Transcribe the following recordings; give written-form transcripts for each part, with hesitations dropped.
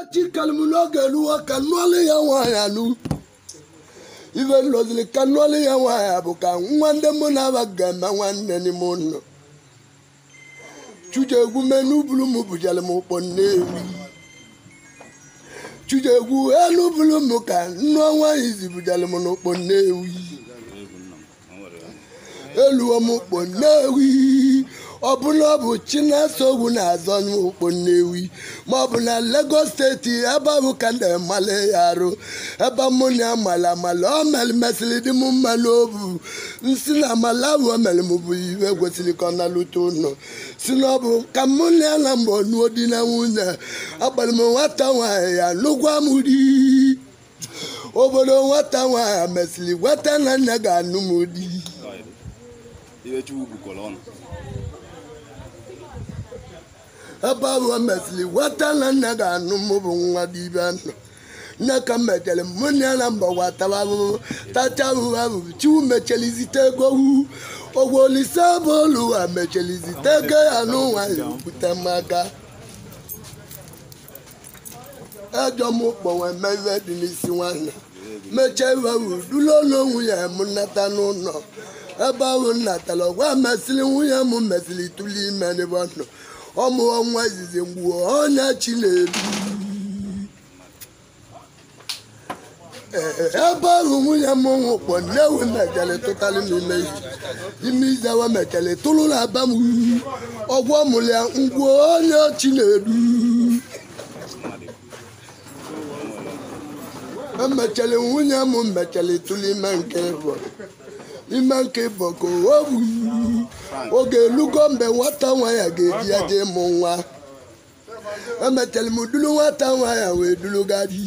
Chikalụ m n'oge eluwa ka nụọlụ ya nwaanyị anụ ife nlọziri ka nụọlụ ya nwaanyị bụ ka nwa ndị mụ na-aba ga-eme nwanne n'ime ụlọ Chujegwu menu bulu m bujere m ụkpọ Nnewi Chujegwu elu bulu m ka nnụọ nwaanyị izi bujere m n'ụkpọ Nnewi eluo m ụkpọ Nnewi ọbụna ọ bụ Chinasogwu na-azọ n'ụkpọ Nnewi ma ọ bụ na Lagos steeti ebe ahụ ka ndị mmalị ya arụ ebe mụ na amala amala o mere mesịrị dị m mma n'obu nsi na amala ahụ o mere m bụ iwe kwesịrị ka ọ nalute ụlọ si na ọ bụ ka mụ na ya na mgbe nuo di na nwunye akpara m nwata nwaanyị ya nụgwa m di obodo nwata nwaanyị mesịrị gwata na nne ga-anụ m di. Ebe ahụ o mesịrị gwata na nne ga-anụ m bụ nwa dibịa nọ nne ka m mechere mụ na ya na mba gwatara ahụhụ tacha ahụhụ ahụ chiwu mechere izite ego hu ogwe olise bụ oluwa mechere izite ego ya n'ụwa ya okwute m aka ejọ m kpọnwe mee ihe dị n'isi nwanne mechaa iwe duru ụlọ nwunye m nnata n'ụlọ ebe ahụ nnatara ọgwa mesịrị nwunye m mesịrị tụrụ ime n'ebe ọ nọ ọmụọ nwa izizi mgbuo onye chi na-ebu ebe ahụ nwunye m nwụkpọ nnewi mechere tụtalụ m ime ime izewa mechere tụrụ na aba m ọgwọ mụrụ ya ngwuo onye chi na-ebu emechere nwunye m mechere tụrụ ime nke ịbụ ime nke ịbụ ka o bu oge elugo mgbe nwata nwa ya ga-eji ya jee mụ nwa emechere m duru nwata nwa ya wee durugari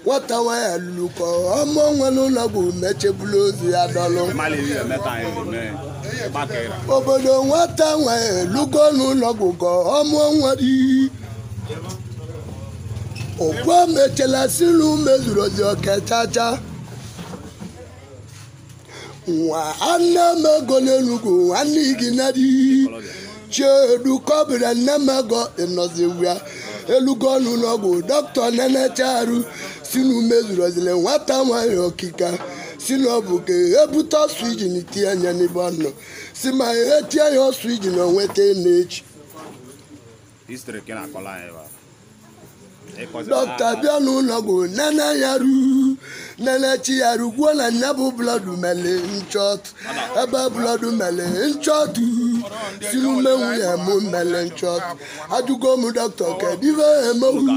nwata nwa ya lụrụ ka ọmụ nwa n'ụlọ bụ mechebulu ozu ya dọlụ obodo nwata nwa ya elugo n'ụlọ bụ ka ọmụ nwa dị okwu mechela sinu mezuru ozi oke chacha nwa nne m ego n'Enugwu nwanne gị na di chiedu kọbịrị nne m ego ịnọzi ya elugo n'ụlọọgwụ dọkịta nenecha arụ si na mezuru ozile nwata nwaanyị okika si na ọ bụ ka ebute ọsụ iji na itinye anya n'ebe ọ nọ si ma etie ya ọsụ iji na onweta na-echi dọkịta bịa n'ụlọọgwụ nene ya ru nene chi ya rugwuo na nne bụ blọdụ mele nchọtụ ebe blọdụ mele nchọtụ si n'ume nwunye m mele nchọtụ ajụgo m dọkịta kedu ibe emewu na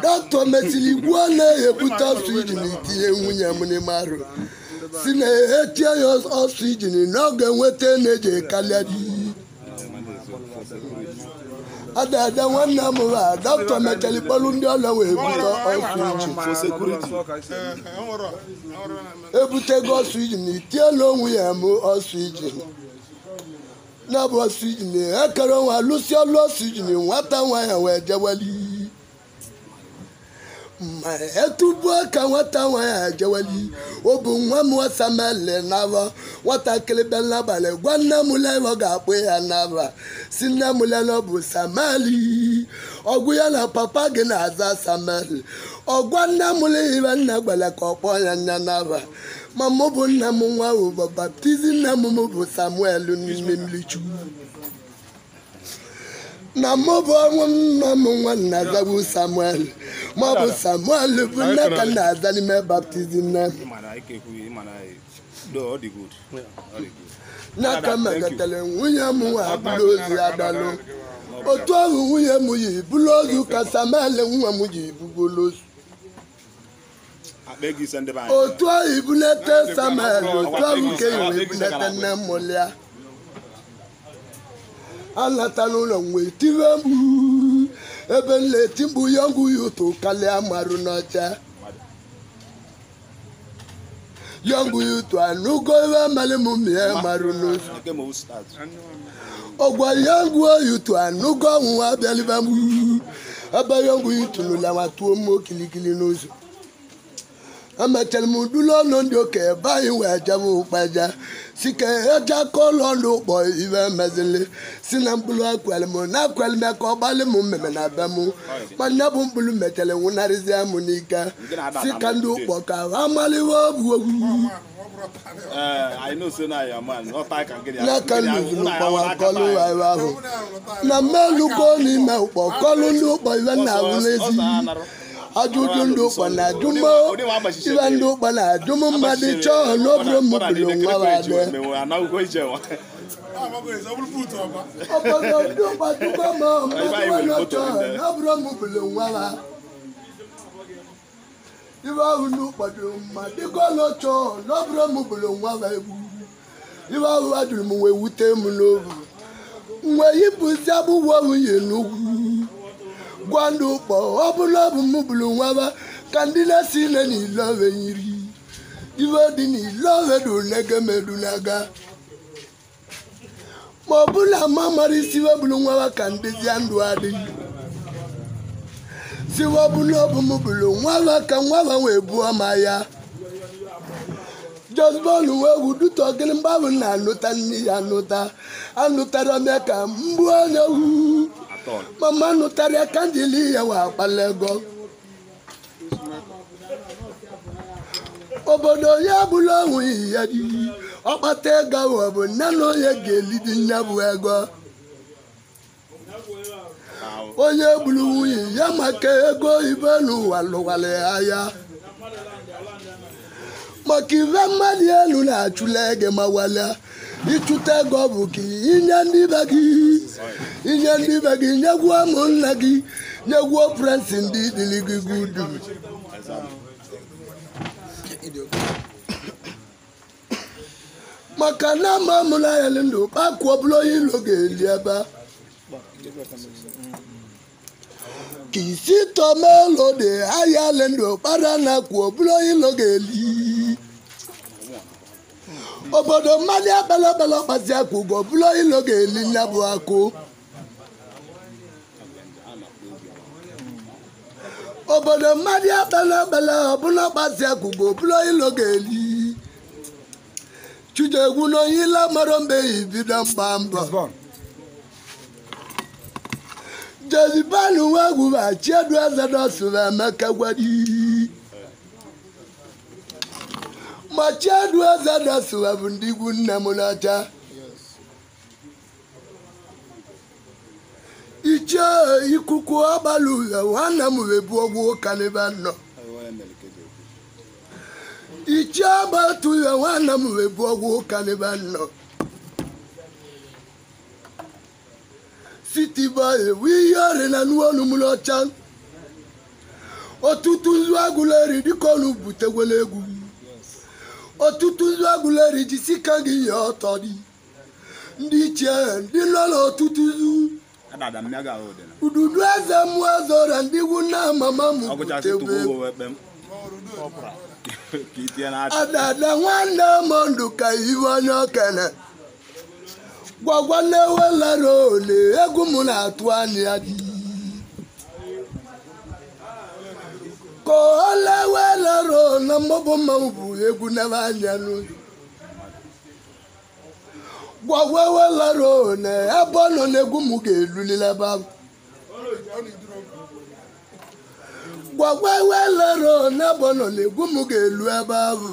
dọkịta mesịrị gwuo na-ebute ọsụ iji na itinye nwunye m n'ime arụ si na etie ya ọsụ iji na ọ ga-enweta na-eji karịa di ada nwanne m ba dọkịta mechara kpọrọ ndị ọlọ wee bute ọsụ iji ebutego ọsụ iji na itiela onwe ya m ọsụ iji na bụ ọsụ iji na ekere nwa lụsị ọlụ ọsụ iji na nwata nwa ya wee jeweli ma etubuo ka nwata nwa ya ejeweli ọ bụ nwa m wasamele n'afọ nwatakịrị bịa n'abalị gwa nne m lebo ga-akpụ ya n'aba si nne m lelo bụ Sameli ọgwụ ya na papa gị na-aza Sameli ọgwa nne m ibe nna gbere ka ọ kpọọ ya nne n'aba ma mụ bụ nna m nwa bụ baptizim nne m bụ Samuel n'ime mmirichukwu na mụ bụ ọnwụ nna m nwa na-azagbu Samuel ma ọ bụ Samuel bụ nne ka m na-aza n'ime baptizim nne m n'aka m megatara nwunye m nwa bụrụ ozu ya dalụ otu ahụ nwunye m yi bụrụ ozu ka Samuel nwa m ji bugolo ozu otu ahụ ibulete Samuel otu ahụ ka e wee bulete nne m mụlịa anatala ụlọ wee tiwe mkpu ebe m na-eti mkpu ya ngwụ ya ụtụ karịa marụ n'ọcha ya ngwụ ya ụtụ anụgo ebe amalị m mie marụ n'ụzọ ọgwa ya ngwụ ya ụtụ anụgo ọnwụnwa abịalịba m ebe ya ngwụ ya ụtụ nụla ma tụọ m okilikili n'ụzọ Emechara m dulu ọnụ ndị okenye be anyị wee jebe ụkpaja si ka eje aka ụlọ ndị ụkpọ ibe mezili si na mkpụrụ akwere m na akwere m ka ọ gbalị m mmemme na be m ma nya bụ mkpụrụ mechara nwụnarịzịa m n'ike si ka ndị ụkpọ ka ha maliwe ogwu ogwu n'aka ndụzuru kpọwa kọlụ iwe ahụ na mmelugo n'ime ụkpọ kọlụ ndị ụkpọ iwe na-ahụ n'ezi ajụjụ ndị ụkpọ na-ajụ m iwe ndị ụkpọ na-ajụ m mmadụ chọọ n'obere m bụrụ nwa adị obodo ndị ụkpọ jụkwa m mmadụ chọọ n'obere m bụrụ nwa ha iwe ahụ ndị ụkpọ jụrụ mma dịka ọlọchọọ n'obere m bụrụ nwa ha egbu iwe ahụ a jụrụ m wee wute m n'obi mgbe yipụzi abụghị nwunye n'ugwu gwa ndị ụkpọ ọ bụla ọ bụ m bụrụ nwa ka ndị na-esi ile n'ile owe yiri iwe dị n'ile owe dị unege medu n'aga ma ọ bụla ma mara isi iwe bụrụ nwa ka ndị zia ndụ adịghị siwe ọbụla ọ bụ m bụrụ nwa ka nwa wee buo ma ya Josbon wee wuduto gịnị mgbe ahụ na-anụta nne ya anụta anụtara m ya ka mgbu onye wu mama nụtara ya ka njili ya wee akpala ego obodo ya bụla onwe ya dị ọkpata ego ahụ ọ bụ nne na onye ga-elidi nya bụ ego onye gburu nwunye ya maka ego ibe n'ụwa lụwara ya maka ibe mmadụ elu na-achụla ego ma wala ịchụta ego bụ ka inye ndị be gị inye ndị be gị nyegwuo ụmụnna gị nyegwuo prensị ndị dịrị gị gudu maka na ama mụrụ anya ndụ kpakwuo bụrụ onye ilo ga-eli ebe ka isi tọmelo dị ahịa ndụ kpara na kwuo bụrụ onye ilo ga-eli obodo mmadụ akpala akpala ọkpazi akụ ugo bụrụ ilo ga-eli nya bụ akụ obodo mmadụ akpala akpala ọbụla ọkpazi akụ ugo bụrụ ilo ga-eli chijegwu n'onye ila mara mgbe ibido mgba mbọ jezibanu wegwu ba chiedu ezedọsụrụ emeka gwadi ma chiedu ezedọsụrụ bụ ndị ikwu nne m n'ọcha ichie ikuku ọgbalụ uhie nwanne m wee bụ ọgwụ ụka n'ebe nọ ichie agbatu uhie nwanne m wee bụ ọgwụ ụka n'ebe nọ City boy ihe ọrịa na nuolu m n'ọcha ọtụtụ nzu agụleri dịka ọnụ butegwela egwu ọtụtụ nzu agụleri jisi ka gị nye ọtọ dị ndị ichie ndị nọ n'ọtụtụ nzu ududu eze mmụọ eze ọrịa ndị ikwu nna mama m butegwe adada nwanne m ndụ ka iwe onye okene gwagwa na-ewelara ole egwu m na-atụ anya dị ka olewelaro na mmọbụ mmanwụ bụ egwu n'ebe anya n'ụzọ gwagwa ewelaro na ebe ọ nọ n'egwu m ga-elulila ebe ahụ gwagwa ewelaro na ebe ọ nọ n'egwu m ga-elu ebe ahụ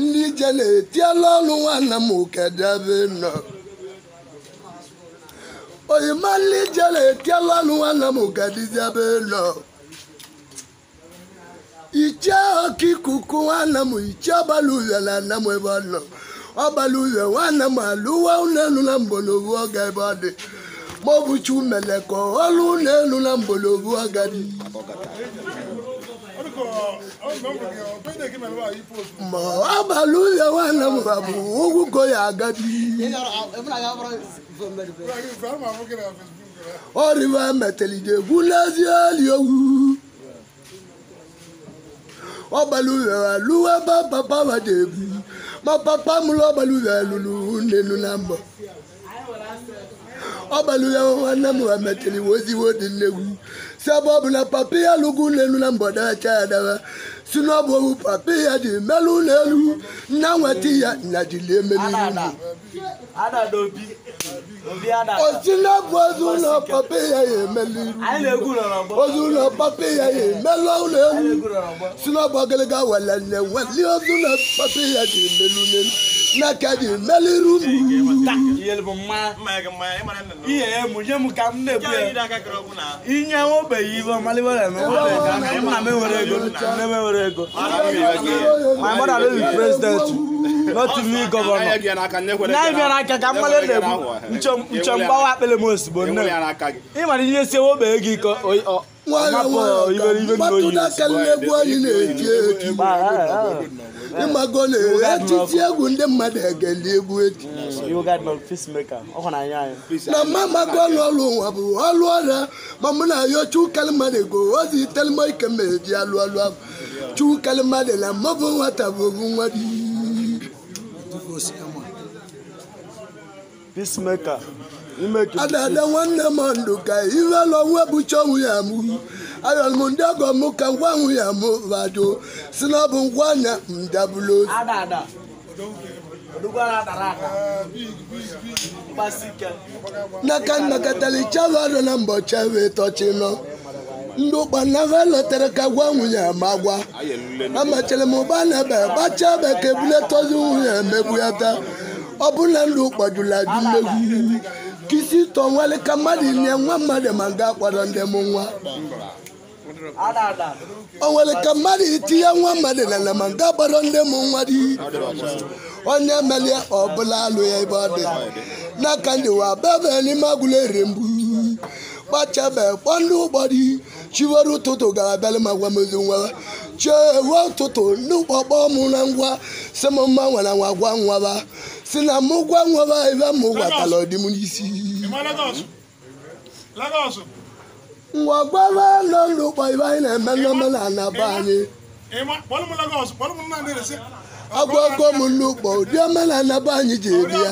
ndị ije na-etiela ọnụ nwanne m kedebe nọ oyima ndị ije na-etiela ọnụ nwanne m kedebe nọ iche oke ikuku nwanne m iche ọgbala uhie na nne m ebe ọ nọ ọgbala uhie nwanne m alụwa ụlọ elu na mgbolowu oge ebe ọ dị ma ọ bụ chi umele ka ọlụ ụlọ elu na mgbolowu oge dị ma abalị ụlọ nwanne m bụ ugwu ka ya agadi ọrịa metelide egwu n'ezi eli owu ọbalị ụlọ alụwa ebe papa ma ebu ma papa mụrụ ọbalị ụlọ lụrụ nnenu na mbọ Ọbalụ ya nwanne m wee oziwo dị nnegwu si ebe ọ bụ na papi ya lụgo ụlọ elu na mbọda cha ya dara si na ọ bụ owu papi ya ji melụ ụlọ elu nna nweta ya nna jiri emeli osi na bụ ozu ụlọ papi ya ya emeli ozu ụlọ papi ya ya emelụ ụlọ elu si na ọ bụ ogologo wele nne nweli ozu ụlọ papi ya ji emelu n'elu n'aka ji emeliru My mother will be president, not to me governor. You got no peacemaker. Na mama go lolu abu alu mama na yo chu kalma de go ozi tell my keme di alu alu chu kalma de la mabu wata bu wadi peacemaker. Ada nwanne m nduka iwe lo nwe bucho nwu ya mu ayol mu ndi ogo mu ka ngwa nwu ya mu vado si na bu ngwa na ndabulo ada ada n'aka nnakọtara chawa na mbọ chawa tọchi nọ ndị ụkpa na ha lọtara ka gwa nwunye ma gwa amachere m ụba na ebe gbacha ebe ka ebule tọzi nwunye emegbu ya taa ọ bụ na ndị ụkpa jụrụ ajụ mmegbu kisi tọ nwale ka mmadụ nye nwa mmadụ ma nga akpọrọ ndị m nwa o nwere ka mmadụ itinye nwa mmadụ na ma nga akpọrọ ndị m nwa dị onye melie ọbụla alụ ya ebe ọ dị n'aka ndị wa bebe n'ime agwụla ere mgbu kpachabe kpọ ndị ụgbọ dị chiwere ụtụtụ gara bịara ma gwa mezi nwa chewe ụtụtụ ndị ụgbọ kpọọ mụ na ngwa si m mma nwere nwa gwa nwaba si na mụ gwa nwaba ebe mụ gwatara ọdị m n'isi ngwa gwaba nọ ndị ụgbọ ibe anyị na-eme n'omenala be anyị agwago m n'ụkpọ ụdị omenala be anyị ji eri ya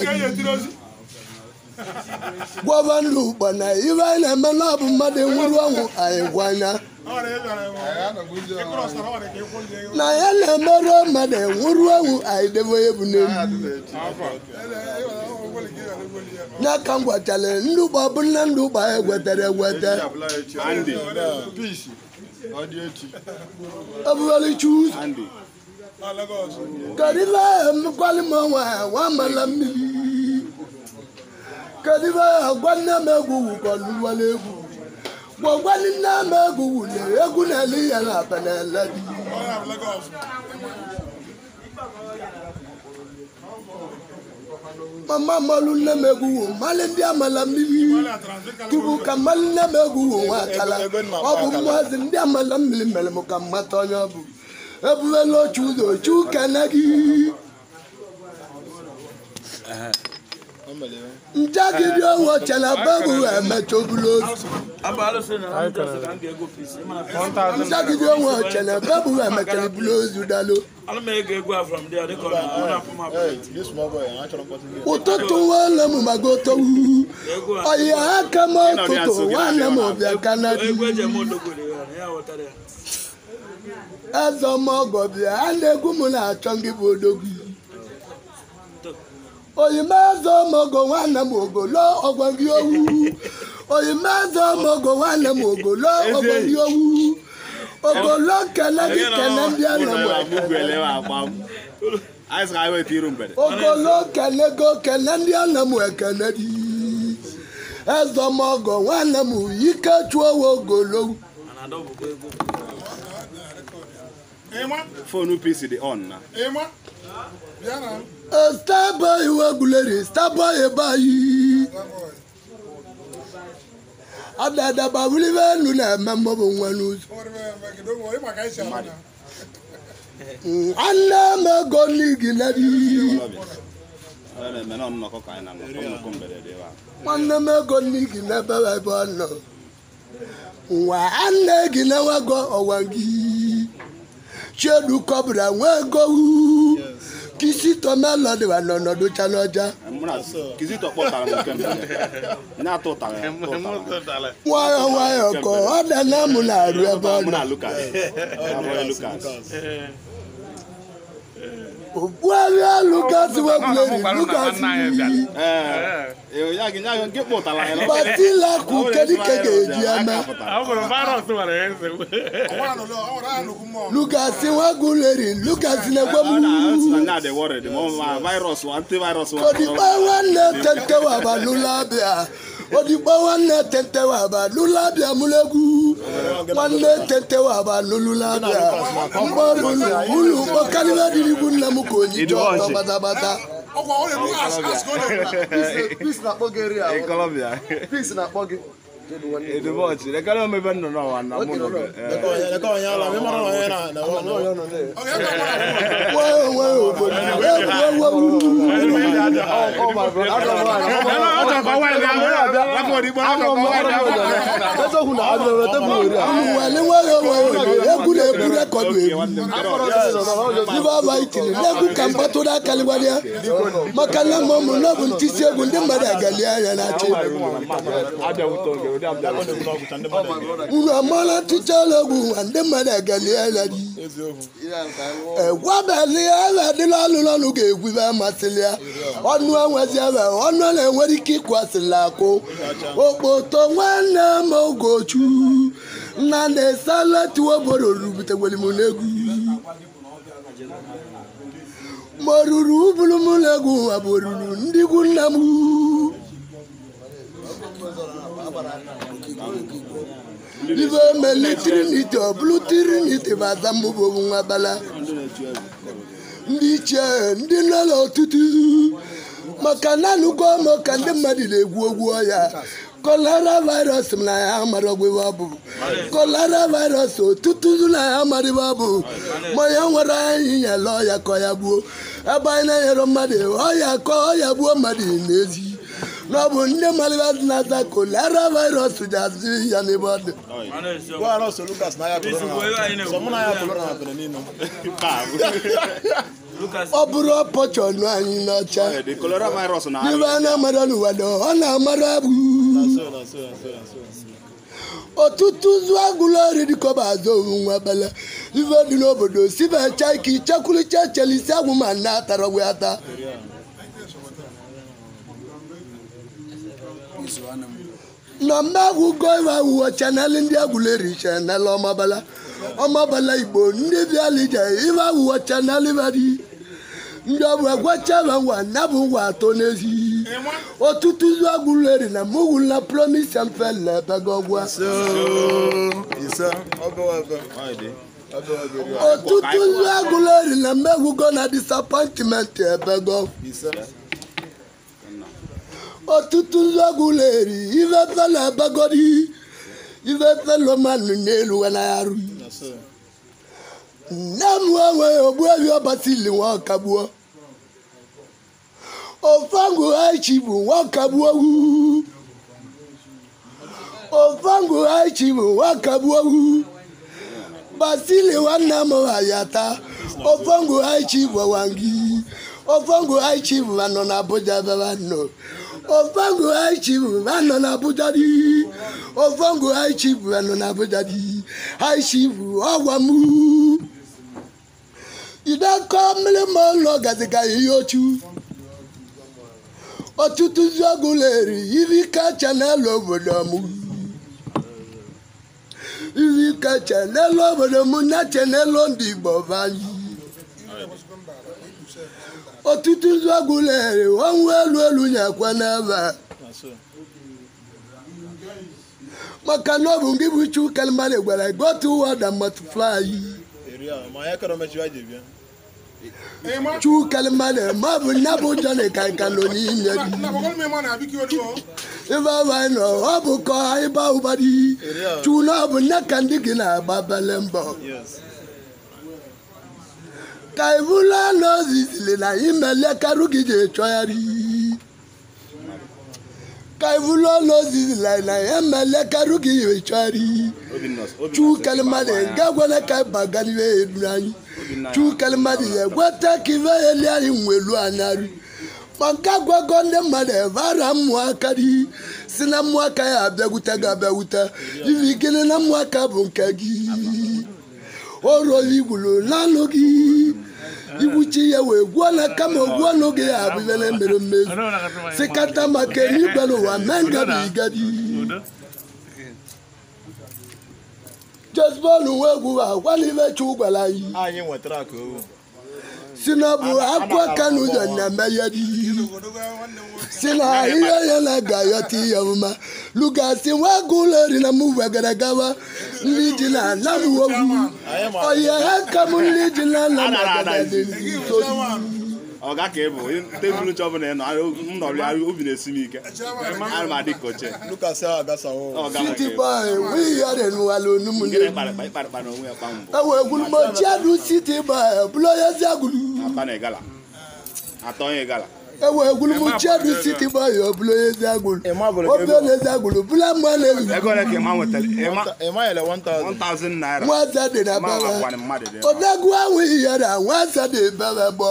gwaba n'ụkpọ na ibe anyị na-eme na ọ bụ mmadụ nwụrụ ọnwụ anyị gwanya na ya na-emerụ mmadụ nwụrụ ọnwụ anyị debe onye bụ n'elu n'aka m gwachara ndị ụkpọ bụ nna ndị ụkpọ anyị gwetere egwete ebubelichu Kadiba mkwali mwa wa mala mmiri Kadiba gwanna megwu ko luwale egwu Gwanna nna megwu le egwu na li ya na banala di Mama malu nna megwu male ndi amala mmiri Tubu kamal nna megwu wa kala Obu mwazi ndi amala mmiri mere mo ka mata onye obu Ebubelo chuzo chukanagi Njagidi owo chala babu emechobulo Njagidi owo chala babu emechobulo zudalo Ụtụtụ nwanne m magoto oyi aka m ụtụtụ nwanne m bịa kanadi Eze ọmọgọ bịa a na-egwu m na-achọ gị bụ odogwu oyime eze ọmọgọ nwanne m ogolo ọgwa gị owu oyime eze ọmọgọ nwanne m ogolo ọgwa gị owu ogolo kele gị kele ndị a na m ogolo kele go kele ndị a na m ekele dị eze ọmọgọ nwanne m ike chụọ ogolo Phone piece the on na. Starboy waguleri, starboy bayi. Adada ba wuli nu na membo bu nwanu. Anna me go ligi na di. Nwanne me go ligi na ba ba no. Nwa anne gi na wago owangi. Chedu kobra nwe go. Kisito melodi wa n'ọnọdụ chanọja. Nwayọ nwayọ ka ọ dị na mụ na-arụ ebe ọ nọ. Ogbuagha Lucas Webleri Lucas Basilaku kedu ka ga-eji eme Lucas Webleri Lucas na-egwe m Odigbo nwanne tentewa ba n'ụlọ Odigbo nwanne tentewa ba n'ụlọ abịa mụlegwu nwanne tentewa ba n'ụlọ abịa mkpọrọ ụlọ mkpọkarịwa dịrị igwu nna m ka onye ji ọtọ batabata. Peace na-akpọ gị. Unu amala tichala egwu ndị mmadụ agalie anya di egwabali ebe adịla alụlụ ọnụ ga-egwu ibe amasịlị ya ọnụ enwezi ebe ọnụ na-enwere ike ịkwasịla akụ okpoto nwanne m Ogochu nna na-esalatiwo boro rubutegwere m n'egwu ma oruru ubulu m n'egwu ma bụ oruru ndị ikwu nna m. Ife meli Trinity ọ bụrụ Trinity bụ azamụbụ nwa bala ndị ichie ndị nọ n'ọtụtụ maka na anụgo m ka ndị mmadụ na-egwu ogwu ọya kọlara virus m na ya amara ọgwụ iwe ọ bụ kọlara virus ọtụtụ na ya amara iwe ọ bụ ma ya nwere anyị nyere ọya ka ya gbuo ebe anyị na-enyere mmadụ ọya ka ọya gbuo mmadụ n'ezi n'ọ bụ ndị mmadụ na-aza kolara virus ji azụ ya n'ebe ọ dị. Ọ bụrụ ọpọchọnụ anyị n'ọcha n'ibe a na-amara n'ụwa na ọ na-amara bụ ọtụtụ ụzụ agụla ọrị dịkọba azụ owu nwa bala ife dị n'obodo sibecha ike ichekwulicha chelisi agwụ ma nna atara gwe ata. Na mmegwugo iwe awụwo chanel ndị agwụleri chanel ọmabala ọmabala Igbo ndị bịala ije iwe awụwo chanel ibadi ndị ọbụ egwachaba ngwa nabụ ngwa atọ n'ezi ọtụtụ ụzụ agwụleri na mụwụla promise and fail na ebego ọgwa ọtụtụ ụzụ agwụleri na mmegwugo na disappointment ebego ọtụtụ nzọgwụleri ife fela abagodi ife fela mmanụ n'elu wenarụ nne m enwe ogbuebi ọbasili nwa ọkagbuo ofangụ aichi bụ nwa ọkagbuo ofangụ aichi bụ nwa ọkagbuo basili nwanne m hayata ofangụ aichi bụ wangi ofangụ aichi bụ nọ na Abuja bebe nọ Ofangu High Chief nọ na Abuja di Ofangu High Chief nọ na Abuja di High Chief ọgwa m idekọ mmiri ma ụlọ gaziga ihe ochu ọtụtụ zọgụleri ivi kacha n'elu obodo m ivi kacha n'elu obodo m na chenelu ndị Igbo vanyi ọtụtụ nzọgwụleri ọnwụ elu elu nyakwa n'ebe maka na ọ bụ ndị bụ Chukwu mmadụ gwara go to world and multiply. Chukwu mmadụ ma bụ nna bụ Johnny ka nka nọ n'ime gị ife anyị nọ ọ bụ kọ anyị ba ụba dị Chukwu na ọ bụ nna ka ndị gị na-agba bele mbọ ka ibula n'ozizili na imele karụ gị ji chọgharị ka ibula n'ozizili na imele karụ gị ji chọgharị Chukwu mmadụ nga gwara ka ịbaganiwe elu anyị Chukwu mmadụ ya egweta ka ife eli anyị nwelu anyarị ma nke agwago ndị mmadụ evara mmụọ aka dị si na mmụọ aka ya abịagwute gị abịagwute ife gịnị na mmụọ aka bụ nke gị oruo igwulu n'anụ gị igwuchi ya wee gwuo na kama ogwuo ọnụ gị ya abụ ife na-emere mmezu si kata maka eluigwe n'ụwa mee ngabigadi Jezebel nwe egwu agwala ife Chukwu gwara anyị si na bụ akụ aka n'ụzọ na-eme ya dị si na ihe ya na-aga ayọta ihe ọmụma lugasi nwa agụ ụlọ eri na mụ wegara gawa ndị ji na ana m ogwu ọhịa ha ka m ndị ji na ana m agada dị nso. Ọga ka ị bụ tebụl nche ọbụla ị nọ m nọrọ obi na-esi m ike ana m adị ka oche. City boy wiyọrị n'ụwala onumụ ewe gwuru city boy bụrụ onye ezi agwuru ewe gwuru m chiadu city boy bụrụ onye ezi agwuru obi onye ezi agwuru bụrụ ama na-eru nwaza dị na baba odegwu ahụ iyọrọ nwaza dị baba gbọ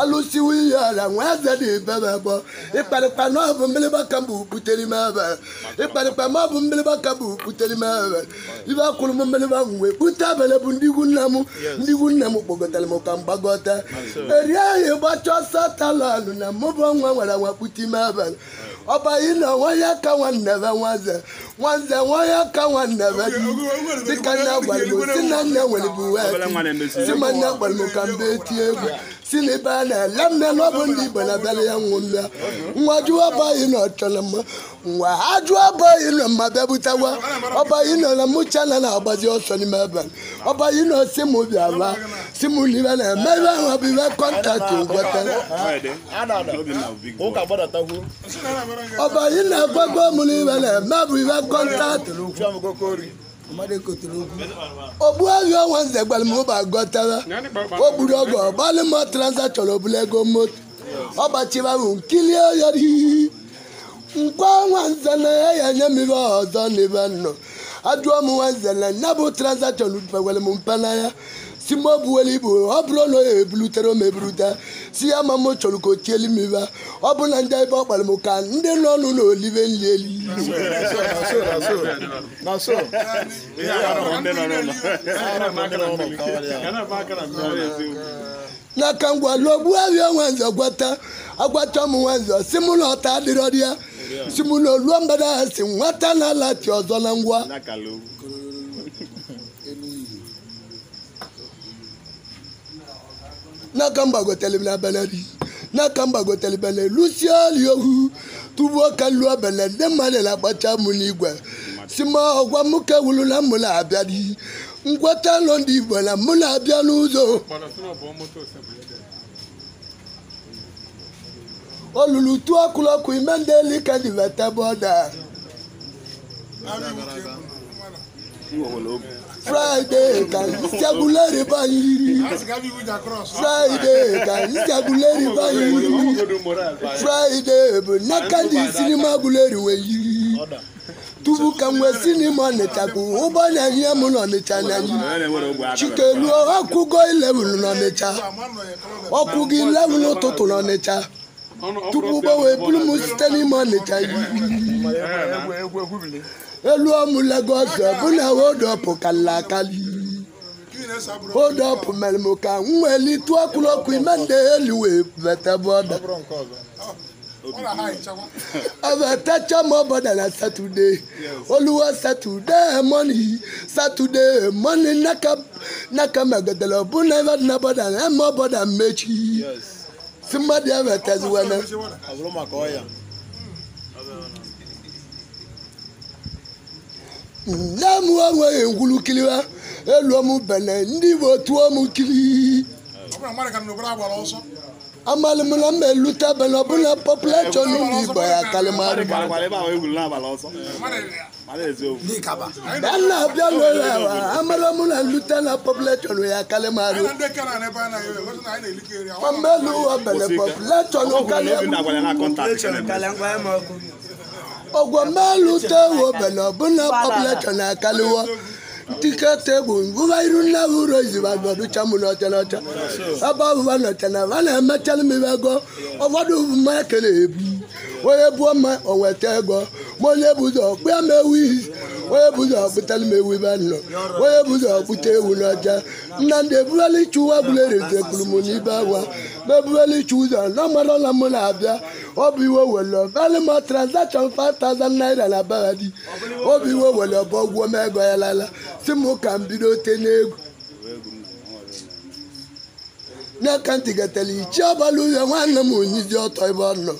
alụsiwo iyọrọ nwaza dị baba gbọ ịkparịkpa na ọ bụ mgbịrịgba ka mbụ butere m ebe ịkparịkpa ma ọ bụ mgbịrịgba ka bụ butere m ebe ibe akwụrụ m mgbịrịgba wee bute abele bụ ndị ikwu nna m ndị ikwu nna m kpọgọtara m ka m gbagọta eri ahụ ịgbacha ọsọ talọnụ na mụ bụ nwa nwere nwa kpute ime abalị ọba yi na nwa ya ka nwanne be nwanze nwanze nwa ya ka nwanne be dịka nne gwara m si na nne nwere bụ uwe si ma nne gwara m ka mbe tie egwu si na ebe a na-ele mme na ọ bụ ndị Igbo na-abịara ya nwụ mmịa nwa jụọ ọba yi na ọchọrọ mma nwa ha jụọ ọba yi na mma bịa ọba yi nọ na mụcha na na-agbazi ọsọ n'ime abalị ọba yi nọ si mụ bịa si mụ n'ibe na-eme ibe ahụ bụ ibe kọntaktị ngweta ọba yi na-agwagwa mụ n'ibe na-eme bụ ibe kọntaktị ogbu ahịa ọnwa nze gwara m ụba gọtara o gburu ọgọ ọgbalị m transaction obula ego moto ọgbachiba bụ nkili oyori nkwa nwa nze na ya ya nye m ibe ọzọ n'ibe nnọ ajụọ m nwa nze na nya bụ transaction gwara m mpe n'anya si m obuwere ibu ọ bụrụ na ya ebulutere m ebulute si ya ma m chọrọ ka o tielu m ibe ọ bụ na ndị ebe ọ kpara m ka ndị nọ ọnụ na olive nli eli n'aka ngwa lụọ gbuo ahịa nwanze gwata agwata m nwanze si m na ọta adịrọ dị ya si m na oluo mgbada ha si nwata na alati ọzọ na ngwa n'aka mgbagotere m n'abalị n'aka mgbagotere bele lusie ohu tupu ka lụọ bele ndị mmadụ na-agbacha m n'igwe si m ọgwa m ka wuru na mụ na-abịa di ngwata nọ ndị Igbo na mụ na-abịa n'ụzọ olulu tụọ ọkụlọkụ ime ndị eli ka dị veta bọda Friday ka nsiaguleri banyiri Friday ka nsiaguleri banyiri Friday bụ n'aka ndị sinima guleri wee yiri tupu ka m wee sinima Ọnịcha bụ ụgbọ na-enye m n'Ọnịcha na yi Chike ruo ọkwụgo 11 n'Ọnịcha ọkwụgo 11 ụtụtụ n'Ọnịcha tupu ụgbọ wee buru m site n'ime Ọnịcha yi elu ọmụ Lagos bụ na hold-up kalị akali hold-up mere m ka m weli tụọ ọkụlọkụ ime ndị elu wee bata bọda ọbatacha m ọbọda na Satọde oluwa Satọde mọni Satọde mọni n'aka megodere bụ na ebe dị na bọda na eme ọbọda mmechi si mmadụ ya bataziwana nne m enweghị ngwuru kiriwa elu m bele ndị Igbo tụọ m kiri amalị m na mma elute bele ọbụla pọpụleshọn ndị Igbo ya kalịmarị na-abịa n'ụlọ amara m na nlute na pọpụleshọn ya kalịmarị ma mgbe elu ụwa bele pọpụleshọn karịa ọgwọ mmelụ tewo bele ọbụla pọpụleshọn akaliwo Ntikete egwu ngwụwa iru nna bụ ụlọ iziba nọdụcha m n'ọcha n'ọcha ebe ọbụba nọcha na va na-emechalụ m ibe ego ụfọdụ mmanya kere ebu onye buo mma o nweta ego ma onye bụ ụzọ kpụya m ewu onye bụ ụzọ kpụtara m ewu ibe nọ onye bụ ụzọ kpụta ewu n'ọcha Nnamdị ebughela ichu nwa gwụlere tekwuru m n'ibe akwa ma ebughela ichu ụzọ na mara na m na-abịa ọ bụ iwe were vali m transaction 5000 naira na bagadi ọ bụ iwe were bụ ọgwụ m ego ya lala si m ka m bido tenye egwu n'aka ntị getara ichi ọbala ụzọ nwanne m onyizi ọtọ ebe ọ nọ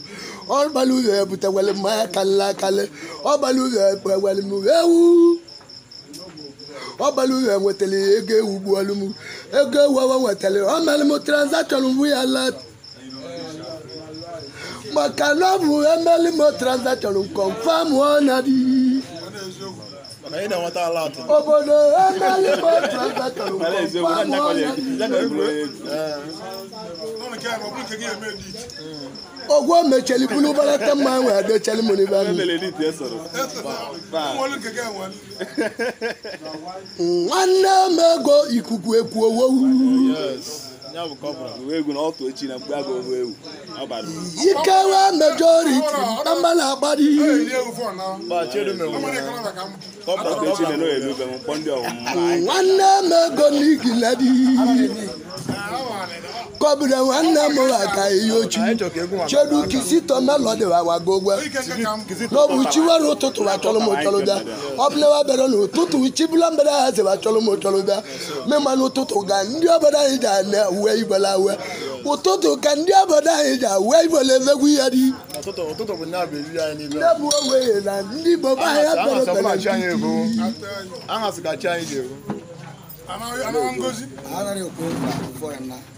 ọbala ụzọ ebutekwere mmanya kalịla akalị ọbala ụzọ ebutekwere m ewu ọbala ụzọ enwetara ego ewu gbuolu m ego ewu ọwa nwetara ọ mere m transaction mbụ ya la maka na ọ bụ emeli m transaction confirm ọ na dị obodo emeli m transaction confirm ọ na dị ogwo mecheli bulu balata mma wee docheli m n'ibe ahụ nwanne m ego ikuku ekwu owowu ikewe majority mkpamba na-agbari nwanne m ego n'igiladi kọbụrụ nwanne m aka ihe ochi chedu kisito melodi wagogwe n'obu chiwere ụtụtụ wachọrọ m ụchọrọ bịa ọ bụla wa bịara n'ụtụtụ chibụla mbere ha si wachọrọ m ụchọrọ bịa mema n'ụtụtụ ga ndị obodo anyị ji uwe igbela uwe ụtụtụ ka ndị obodo anyị ji uwe igbela emegwu ya dị ndị bụ onwe na ndị Igbo be anyị bịara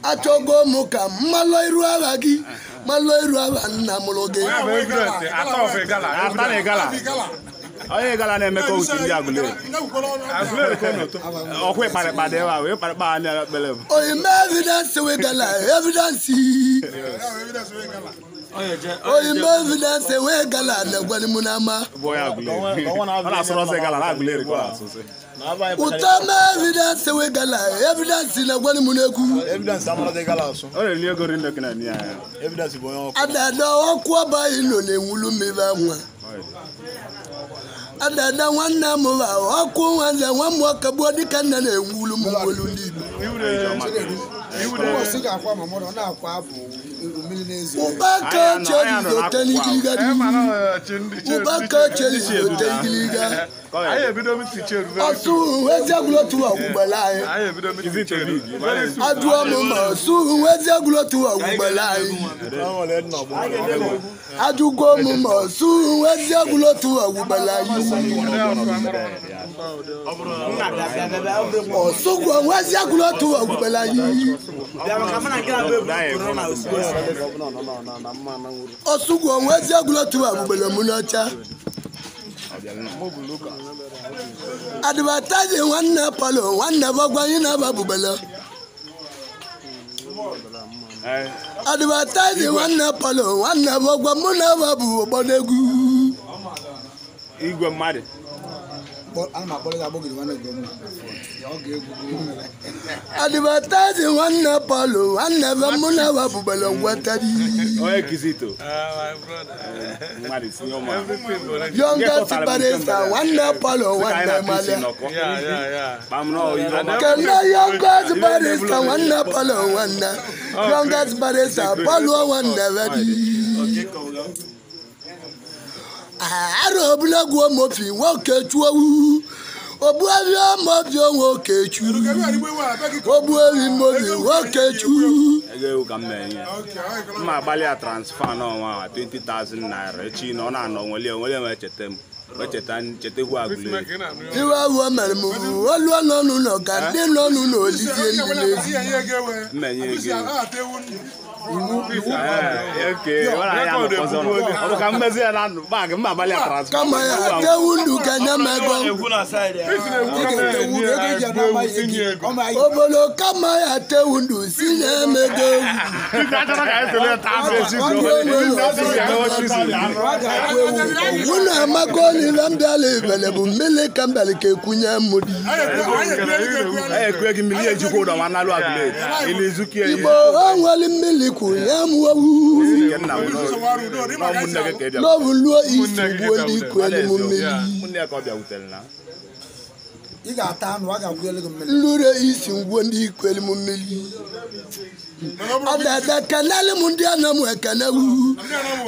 achọgo m ka mmalụ iru agha gị mmalụ iru agha nna mụrụ gị onye gala na-emekọ uche ndị Aguleri ọkwa ịkparịkpa dị ebe a wee kparịkpa anya ekpere m oyime evidence we gala evidence oyime evidence we gala na-egwere m n'ama bụ onye Aguleri ọ na-asụrụ ọsọ gala na Aguleri ka ọ na-asụsị ụtọ m evidence we gala evidence na-egwere m n'egwu ọ na-eli ego rinne ka na-enye ya adada ọkụ ọba ilo na-enwulu m ibe nwa adada nwanne m ba ọkụ nwanne nwa m ọkagbuo dịka nna na-enwulu m nwelu ndị Igbo ụbaka cherizote n'igiliga ụbaka cherizote igiliga ọsụ eziagwulotu ọgwụgbele anyị ajụọ m ma ọsụ eziagwulotu ọgwụgbele anyị ajụgo m ma ọsụ eziagwulotu ọgwụgbele anyị ọsụgwọ eziagwulotu ọgwụgbele anyị ọsụgwọ eziagwulotu ọgwụgbele m n'ọcha adịbataji nwanne palo nwanne bọgwa anyị na-aba bubele adịbataji nwanne palo nwanne bọgwa mụ na-aba bụ ụgbọdegwu igwe mmadụ adịbataji nwanne palo nwanne be mụ na-aba bubele ngwetari onye kizito mmadụ tinye ụmụ youngest barista nwanne palo nwanne malia kene youngest barista nwanne palo nwanne youngest barista palo nwanne bedi arụ ọbụla gwuo mofi nwoke chuo ogbuebi mofi nwoke chu ogbuebi mofi nwoke chu ego ewu ka m na-enye mma agbalị ya transfa n'ọnwa 20,000 naira echi na ọ na-anọ nwele nwele m echeta m echeta chetakwu Aguleri iwe awụ mere m olu nọ n'ụlọ ka ndị nọ n'ụlọ olizie ndị n'ezi mmenye ego ewu Kama ya tewu ndu ka nye m ego. Obodo kama ya tewu ndu si nye m ego. Unu amago nile mbịala ibele bụ mmiri ka mbịala ka ekwunye m di. Igbo o nwere mmiri kwunye m owu. N'obu luo isi gbuo ndị ikwu elu m mmiri. Nlure isi ngwuo ndị ikwu elu m mmiri. Adada kenele m ndị ana m ekene wu.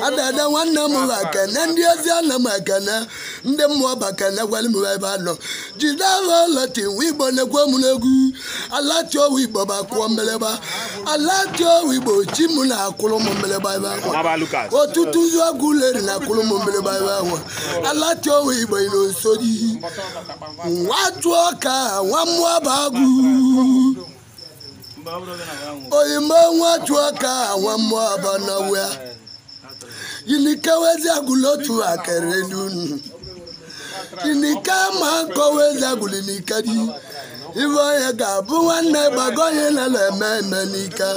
Adada nwanne m ekene ndị ezi ana m ekene ndị mmụọ ba kene gwere m ebe anọ. Jide alati nwa Igbo na-ekwe m n'egwu. Alati owu Igbo ba kụọ mmeleba. Alati owu Igbo chi m na-akụrụ m mmeleba ebe ahụ. Ọtụtụ ụzọ leri na-akụrụ m mmeleba ebe ahụ. Alati owu Igbo ị nso di. Nwa tụọ ka nwa mmụọ bụ agụ. Oyima nwa tụọ ka nwa mmụọ bụ na ya. Yinike wezi agụlụ otu akere n'unu. Yinike ma nkọ wezi agụlụ n'ike di. Ife onye ga-abụ nwanne gbago onye na-eme eme n'ike.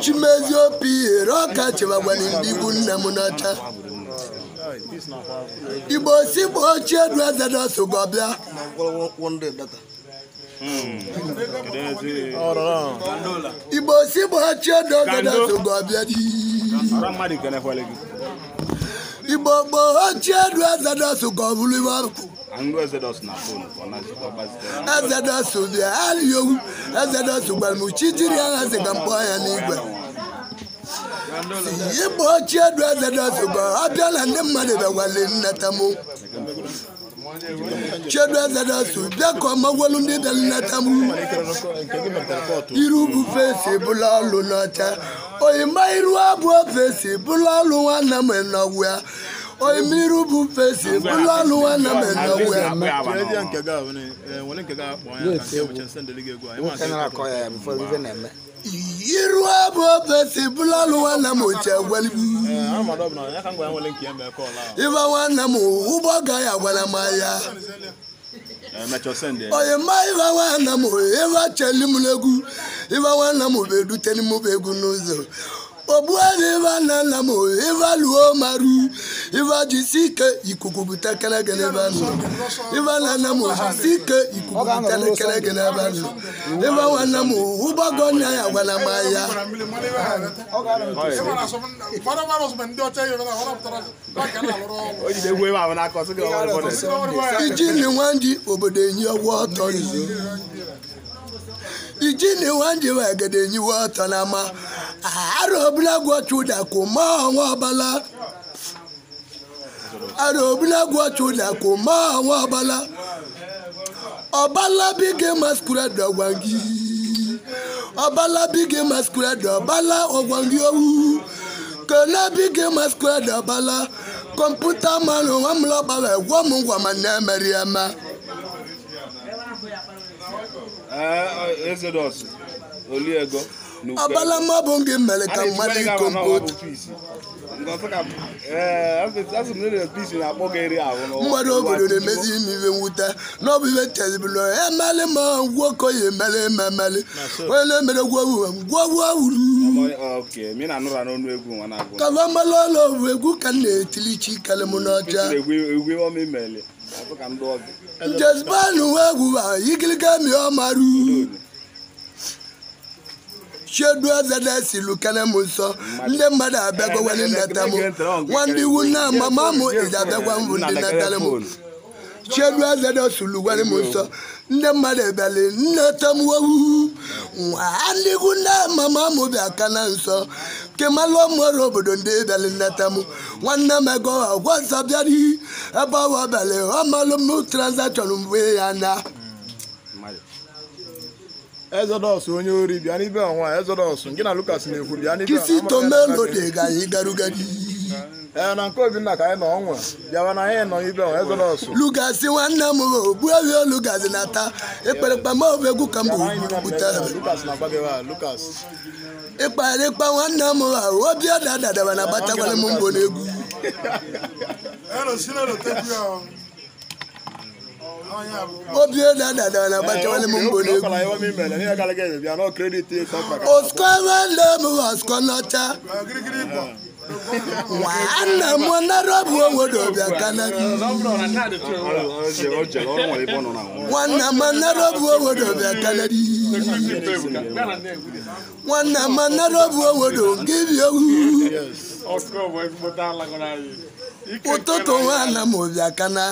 Chimezi opi ere ọka chịbagwana ndị ikwu nne m n'ọcha. Igbo si gba ochie du eze dọsụ gọbịa. Igbo si gba ochie du eze dọsụ gọbịa di. Igbo gboo ochie du eze dọsụ gọbụrụ iwe ọkụ. Eze dọsụ bịa alịowu. Eze dọsụ gwara m chi jiri agha sị ka mkpọ ya n'igwe. Igbo ochie du eze dọsụ gọ abịa na ndị mmadụ bịakwale nneta m. Chedu eze dọsụ bịa ka ọmagwolu ndị bịara nneta m. Iru bụ fesi bụla ọlụ n'ọcha. Oyima iru abụọ fesi bụla ọlụ nwanne m nọgwụ ya. Oyima iru bụ fesi bụla ọlụ nwanne m nọgwụ ya. Iru abụọ fesi bụla ọlụ nwanne m ochie gwelibu. Ife nwanne m ụgbọ gaghị agwara m ya. Oyima ife nwanne m ife cheli m n'egwu. Ife nwanne m bụ eduteli m bụ egwu n'ụzọ. Ogbuebi ife nna m ife luo maru. Ife jisi ike ikuku bute kelekele ebe nọ. Ife nna m jisi ike ikuku bute kelekele ebe nọ. Ife nwanne m ụgbọgọ nna ya gwara m ya. Iji ni nwanji obodo enyi ọgwụ ọtọ nzu. Iji ni nwanji wegede enyi ọtọ n'ama. Arụ ọbụla gwọchụda kụ ma ọnwa ọbala. Arụ ọbụla gwọchụda kụ ma ọnwa ọbala. Ọbala big masquerade ọgwangi. Ọbala big masquerade ọbala ọgwangi owu. Kele big masquerade ọbala. Kọmputa manụ nwa m lọgbara egwọ m ngwa ma na-emeri eme. Ọbala mabụ gị mere ka mmadụ kọmputa. Mmadụ obodo na-emezi ime iwe mwute n'ọbụ iwe chezibụlọ emeli ma nwoke ya emeli emeli onye na-emere gwogwu wuru kaba mmalụ ọlụ bụ egwu ka m na-etili chi kele m n'ọcha. Njezbanụ egwu igiliga mi ọmaru. Chedu eze si lukene m nsọ. Ndị mmadụ abịagowere nneta m. Nwanne iwu nna mama m iji abịagwa mbụ ndị nnetara m. Chedu eze suluwere m nsọ. Ndị mmadụ ebịala nneta m owu. Ndị ikwu nna mama m bịa ka na nsọ. Kemalụ mụrụ obodo ndị bịala nneta m. Nwanne m ego agwa nsọ bịara ebe ọ bịala ọmalụ m transaction mgbe ya na. Exodus onye ori bịa n'ibe ọnwa Exodus gị na Lucas na-ekwu bịa n'ibe Kisi tomelo dị ga anyị garugari. Na nke Obinna ka anyị nọ ọnwa bịawa na anyị nọ ibe nwa Exodus. Lugasi nwanne m ogbuewi Lugasi na-ata ekperekpa ma ọ bụ egwu ka m bụ butere. Lucas na-agba gị wa Lucas. Ịkparịkpa nwanne m obi ọdadadaba na agbachakwala m mbọ n'egwu. Obi ọdadadaba na agbachakwala m mbọ n'egwu. Osikọ nwanne m osikọ n'ọcha. Nwanne m nara bụ obodo bịa kana. Nwanne m nara bụ obodo bịa kana. Nwanne m nara bụ obodo nke bi owu. Ụtụtụ nwanne m bịa kana.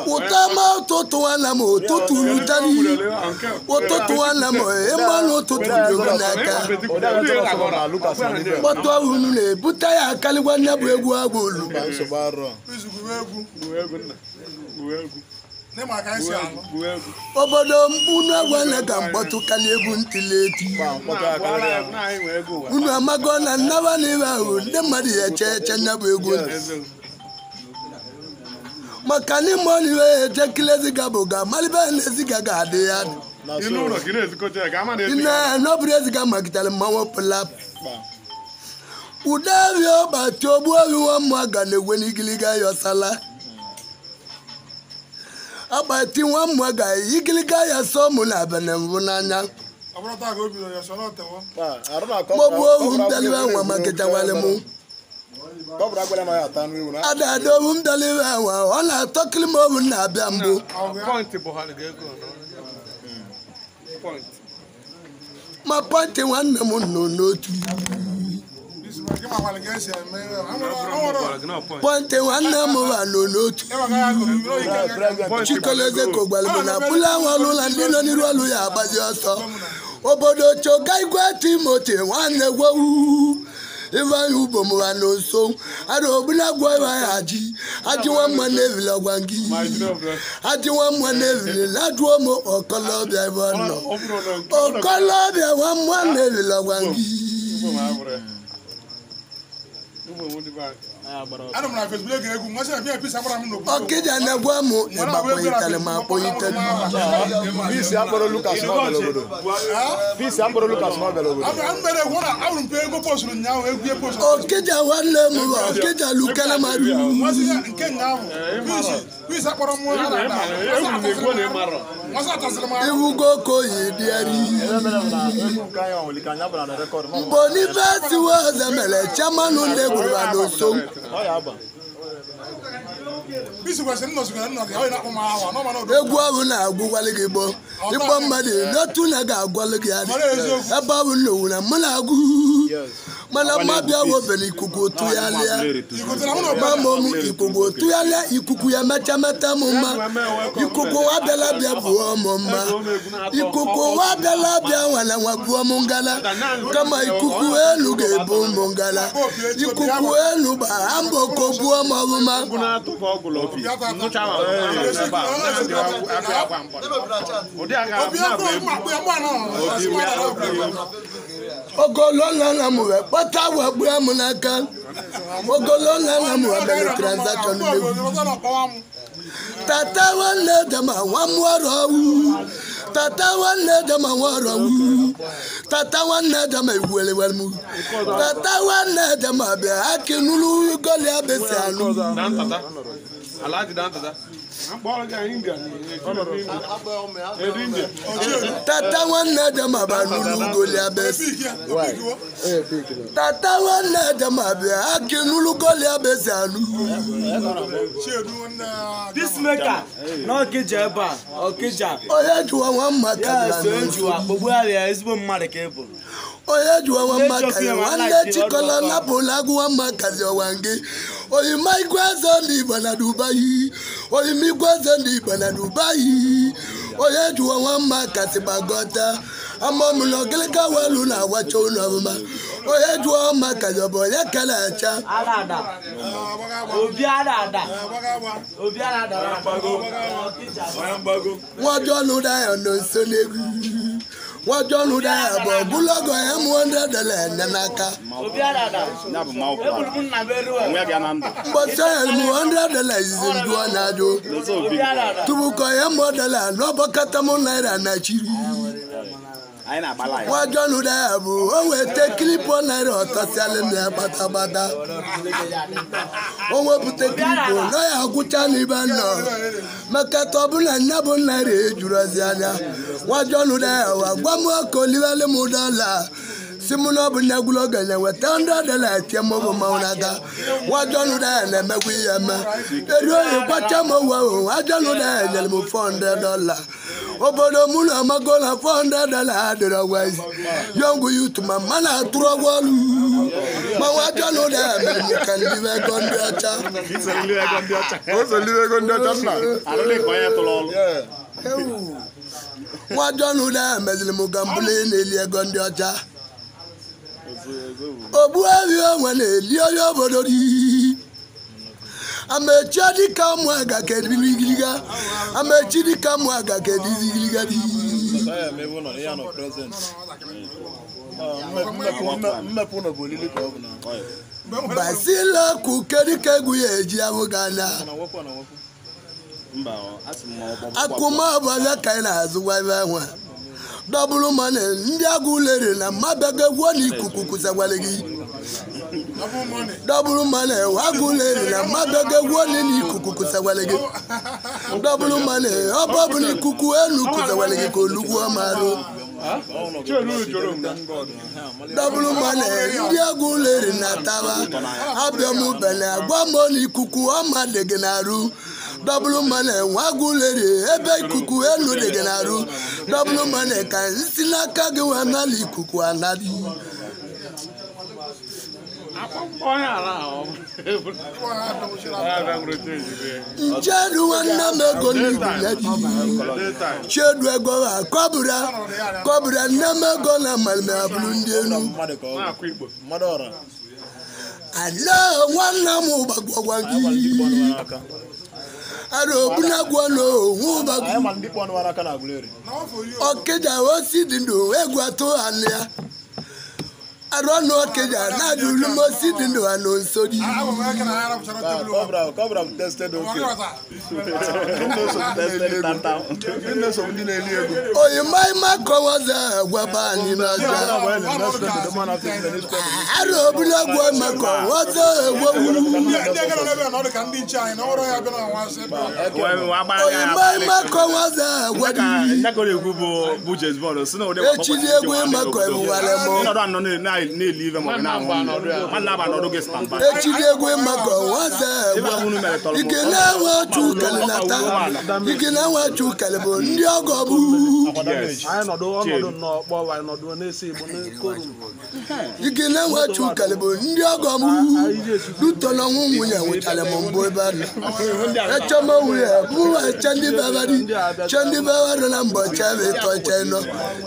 Ụtọ ma ụtụtụ nwanne m ụtụtụ rutari. Ụtụtụ nwanne m ịmalụ ụtụtụ dị ogo n'aka. Mkpọtụ unu na-ebute ya akarịkwa nne bụ egwu agwa olu. Obodo unu agwa ka mkpọtụ karịa egwu ntịla eti. Unu amago na nnaba na ibe ahụ ndị mmadụ ya eche eche nne bụ egwu maka na ime ọnụ iwe eche kile bụ ga malibe na eziga ga-adị ya. N'ọbụrụ eziga magidere mmanwụ pụla. Udebi ọgbati ogbu obi nwa ga na-egwe n'igiliga ya ọsala. Agbati nwa mmụọ ga igiliga ya sọ mụ na abene mbụ n'anya. Mọbụ ohu mbịaliwe nwa makịtawalị mụ. Adada ohu mbịaliwe nwa ọ na-atọkili m ohu na-abịa mbụ. Ma pọntị nwanne m nọ n'otu. Pọntị nwanne m nọ n'otu. Chikoleze kogbalụ na bụla nwa ndị nọ n'iru ọlụ ya agbazi ọsọ. Obodo choka igwe Timoti nwanne gwowu. Ifeanyi ubom wa n'nso. Ada ogbuna gwo iwe aji. Aji nwa mma na-evili ọgwa gị. Aji nwa mma na-evili laduo m ọkọlọbịa ebe ọ nọ. Ọkọlọbịa nwa mma na-evili ọgwa gị. Ọkịja na-egwa m ịgbakpọyitere ma akpọyitere. Peace akpọrọ Lucas n'ọbịa obodo. Peace akpọrọ Lucas n'ọbịa obodo. Ọkịja nwanne m ọkịja lukere mmadụ. Iwugo koyi dịarị. Boniface Waze mere chairman ndị gwuru n'oso. Egwu ahụ na-agwụgwalị gị gboo. Ịkpọ mmadụ n'otu na ga-agwalị gị adị. Ebe ahụ n'owu na mụ na-agụ. Mana mmabịa wobere ikuku tụgharịa. Mama m ikuku tụgharịa ikuku ya mecha meta m mma. Ikuku abịala bịa buo m mma. Ikuku abịala bịa nwala nwa buo m ngala. Kama ikuku elu ga-ebu m ngala. Ikuku elu gbara mbọ ka o buo m ọbụma. Ogolo nna m wee kpọta wee gbuo m n'aka. Ogolo nna m wee mere transaction n'egwu. Tata nwanne dama nwa m ọrụ ọwụ. Tata nwanne dama nwa ọrụ ọwụ. Tata nwanne dama egwuelewere m. Tata nwanne dama bịa akị nụrụ gọli abịsị anụ. Tata nwanne dama ba nụrụ gọli abịsị. Tata nwanne dama bịa akị nụrụ gọli abịsị anụ. Peacemaker n'Ọkịja ebe a, Ọkịja. Onye jụwa nwa mma ka Yes, onye jụwa kpọgbuo ya ezigbo mmadụ ka ị bụ. Onye jụwa nwa mma ka nwanne Chikọlọ napụla agụ nwa mma kazi ọwa gị. Oyima igwe eze ndị Igbo na Dubai. Oyima igwe eze ndị Igbo na Dubai. Onye jụwa nwa mma kasị gbagọta. Ama m na ọgịlịga welu na-agwacha ụlọ ọmụma. Onye jụwa mma kazi ọ bụ onye kere acha. Ada. Obi ada. Obi ada. Nwa ọjọọ nụ dayọ nọ nso n'egwu. Nwa John Daya bụ ọbụlọgọ ya mụọ $100 enye n'aka. Mbọsị ya mụ $100 izizi ndụọ na-ajụ. Tupu kọ ya mụọ dọla n'ọbọkata mụ naira na chiri. Nwa John Daya bụ o weta kilipụ naira ọtọsịalị m ya gbatagbata. O wepụta kilipụ na ya agwụcha n'ibe nọ. Maka ta ọbụla nne bụ naira ejurozi anya. Nwa John Daya wa gwa m ka olivele m dọla. Si mụ na ọ bụ nyagwụlọ ogenye weta $100 tie m bụ mmanwụ n'aka. Nwa John Daya na-emekwa ihe eme. Eri oyi gwacha m owe ahụ, nwa John Daya nyere m $400. Obodo mụ na amago na $400 adịrọ gwezi. Yọngụ yutu ma mma na-atụrụ ọgwụ ọlụ. Ma nwa John Daya mere m ka ndị ego ndị ọcha. Nwa John Daya meziri m ka mbụli na-eli ego ndị ọcha. Ogbuehi onwe na-eli onye obodo dị. Amechi dịka mụ aga ka ebirigiriga. Amechi dịka mụ aga ka ebirigiriga dị. Basila kuke dịka egwu ya eji abụghị anya. Akụma ọbụla ka anyị na-azụkwa ebe ahụ. Dọbụrụ mmanụ ndị agụ lere na mmabago egwu na ikuku kụsakwara gị. Dọbụrụ mmanụ agụ lere na mmabago egwu na ikuku kụsakwara gị. Dọbụrụ mmanụ ọbụ ọbụla ikuku elu kụsakwara gị ka olugbu ọmarụ. Dọbụrụ mmanụ ndị agụ lere na taba abịa m bele agwa m na ikuku ọma dị gị n'arụ. Dọbụrụ mmanụ nwa agụ lere ebe ikuku elu dị gị n'arụ. Dọbụrụ mmanụ ka nsi n'aka gị wee nala ikuku anadị. Nchedu nwanne m ego n'igwu ya dị. Chedu ego ha kọbụra kọbụra nne m ego na mmalime abụrụ ndị elu. Ala nwanne m gbagwagwa gị. Ara ogbunagwa n'onwe ụbagwu. Ọkịja osi dị ndụ egwu atụ anụ ya. Arụ ọnụ ọkịja na-ajụrụ m osi dị ndụ anụ nso dị. Oyimaima kọwaza agwaba anyị n'ọjọọ. Ara ogbunagwa makọwaza egwewuru. Oyimaima kọwaza agwadi. Echidi egwu ịmakọ ebuwara m. Echidi egwu ịmakọ waza egwu. Ike na-enwe otu ukele na-ata. Ike na-enwe otu ukele bụ ndị ọgọ bụ. Ike na-enwe otu ukele bụ ndị ọgọ bụ. Duto na ọnwụ nwunye nwụchara m mbụ ebe a nọ. Eche m nwunye mụwa eche ndị bebari. Che ndị bebari na mbọ che bụ ịtọ che nọ.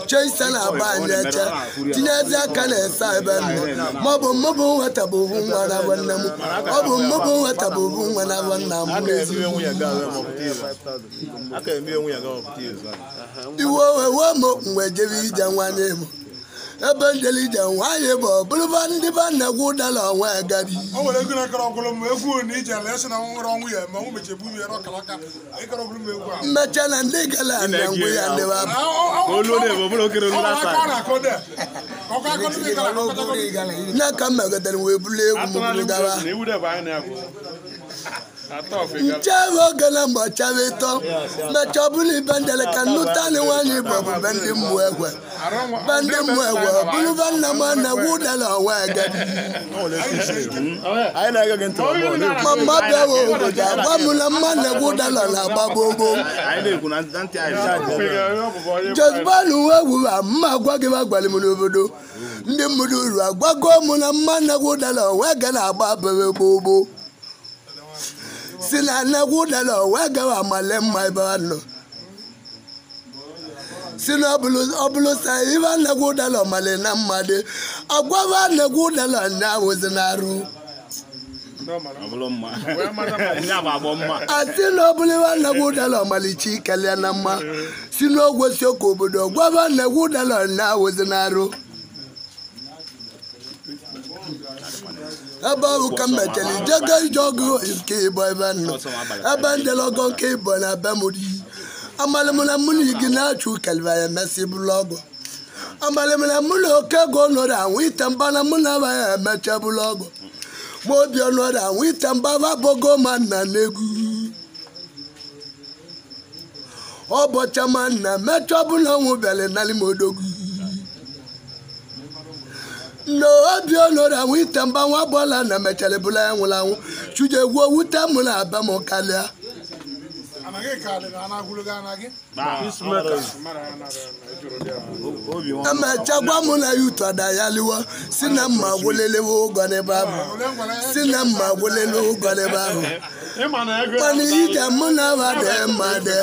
Che ise na-agba anyị eche. Tinyezi aka na-esa ebe nọ. Ma ọ bụ mụ bụ nwata bụ obu nwa na abụ nne m. Ọ bụ mụ bụ nwata bụ obu nwa na abụ nna m n'ezi. Iwe wewe m mgbe jebe ije nwanyị m. Ebe njele ije nwanyị bụ ọbụrụba ndị ba na-egwu ụdala ọnwa agadi. Mmecha na ndị gara na ngwe ya ndị ba. N'aka m megotere wee bulu egwu m bulu gawa. Nchewe oge na mgbe ọchawa ịtọ. Mmecha ọbụla ibe ndele ka nnụta nwaanyị bụ ọbụbe ndị mmụọ egwe. Be ndị mmụọ egwe ọbụlụba nna m na-egwu ụdala ọnwa agadi. Mama bịawa obodo agwa m na mma na-egwu ụdala na-agba gbogbo. Josbanu egwu mma agwa gị agwalị m n'obodo. Ndị mmadụ uru agwago m na mma na-egwu ụdala onwe ga na-agba bebe gbogbo. Si na nnegwu ụdala onwe gawa amale mma ebe a nọ. Si na ọbụlụ sa ibe nnegwu ụdala ọmale na mmadụ. Agwaba nnegwu ụdala ndị awụzi na-arụ. Asị na ọbụla iwe nnegwu ụdala ọmalịcha ikelie na mma si n'ogwe si oke obodo gwaba nnegwu ụdala na-awụzi n'arụ ebe ahụ ka m mechara ijego ije ọgụ nke ịbọ ebe nọ ebe ndelọgọ nke ịbọ na be m dị amalị m na mụ na igi na-achụ keliba ya emesị bụrụ ọgụ amalị m na mụ na oke ego nọrọ anwụ ite mba na mụ na aba ya emecha bụrụ ọgụ ma obi ọnọrọ anwụ ite mba babogo ma nna n'egwu ọbọcha ma nna mechaa ọbụla ọnwụ bịara nalị m odogwu na obi ọnọrọ anwụ ite mba nwa bọla na mechara bụla ya nwụrụ anwụ chuje egwu owute mụ na aba m kalịa emechakwa mụ na ya utu ada ya liwo si na mma gwụlelewe ụgọ n'ebe ahụ si na mma gwụlele ụgọ n'ebe ahụ mana ije mụ na aba dị mma dị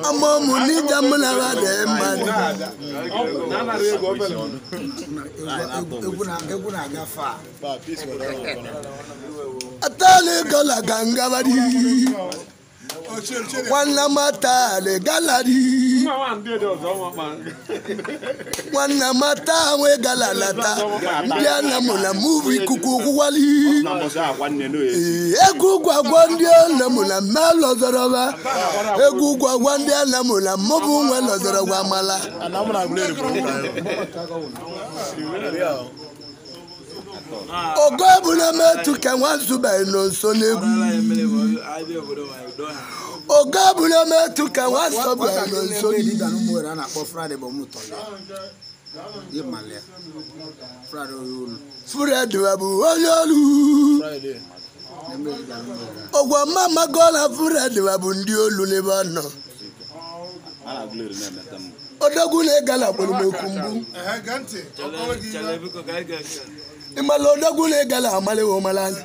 ama mụ na ije mụ na aba dị mma dị atali gala gangabari nwanne m atali galari nwanne m ata nwe gala lata ndị ana m na mụ bụ ikuku kwuwali egwu gwagwa ndị ana m na mme lọzọrọba egwu gwagwa ndị ana m na mụ bụ nwe lọzọrọ gwa amala ogo bụ na metụ ka nwa zụbeghị nọ nso n'egwu ogo bụ na metụ ka nwa zụbeghị nọ nso n'egwu Fred bụ onye ọrụ ọgwa mama gola Fred bụ ndị olu n'ebe ọ nọ odogwu na-egala kpọrọ m okwu mbụ ịmala odogwu na-egala amaliwo mala anya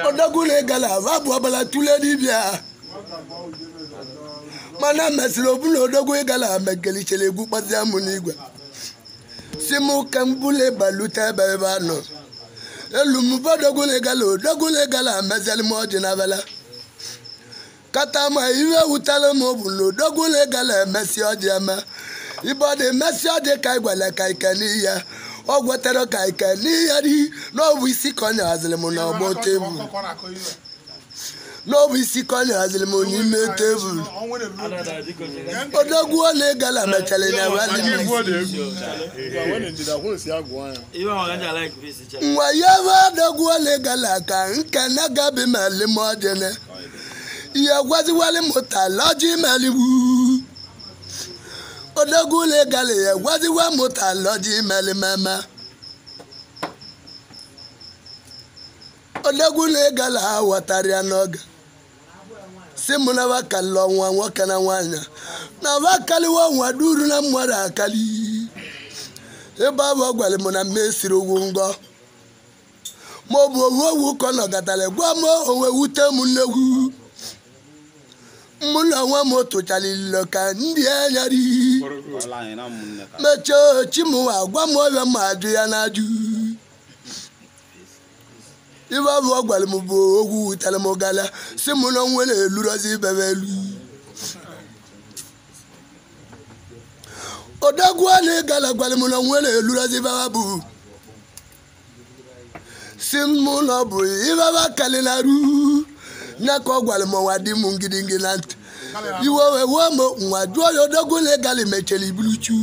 odogwu na-egala abụ ọbala tụle dibịa mana mesịrị ọbụla odogwu ịgala megelichere egwu kpazia m n'igwe si m ka m bụla ịbalute ebe ebe a nọ elu m bụ odogwu na-egala odogwu na-egala meziali m ọjị n'abala kata ma ihe wutara m bụ na odogwu na-egala emesi ọjị eme ibe ọ dị emesi ọjị ka ịgwala ka ike n'ihe ọ gwetara ka ike n'ihe dị n'ọbụ isi ka ọ nyahaziri m n'ọgbọ tebụl n'ọbụ isi ka ọ nyahaziri m n'ime tebụl odogwu ọ na-egala mechara nyawali m nwa ya bụ odogwu ọ na-egala ka nke na gabi meli m ọjịne ihe gwaziwali m talọji meliwu odogwu na-egala ya gwaziwa m talọji melimeme odogwu na-egala ha ghọtara ya n'oge si mụ na bakalị ọnwa nwoke na nwaanyị na bakaliwa nwa duru na mmadụ akali ebe ahụ ọ gwara m na mmesiri ugwu ngọ ma ọ bụ owu owu ka ọ nọgatara gwa m onwe wute m nnegwu mụ na onwe m tụchara ilo ka ndị enyere mechie chimụwa gwa m ọbịa ma ajụ ya na ajụ ibe abụ ọ gwara m bụ ogwu wutere m gala si mụ na onwe na-elurozi ibebe elu odogwu a na-egala gwara m na onwe na-elurozi ibebe bụ si mụ na ọ bụ ibebe kalịnaru nya ka ọ gwara m nwa dị m ngidingi na ntị iwe wee wee m nwa jụọ ya odogwu na ịgali mechara iburu chu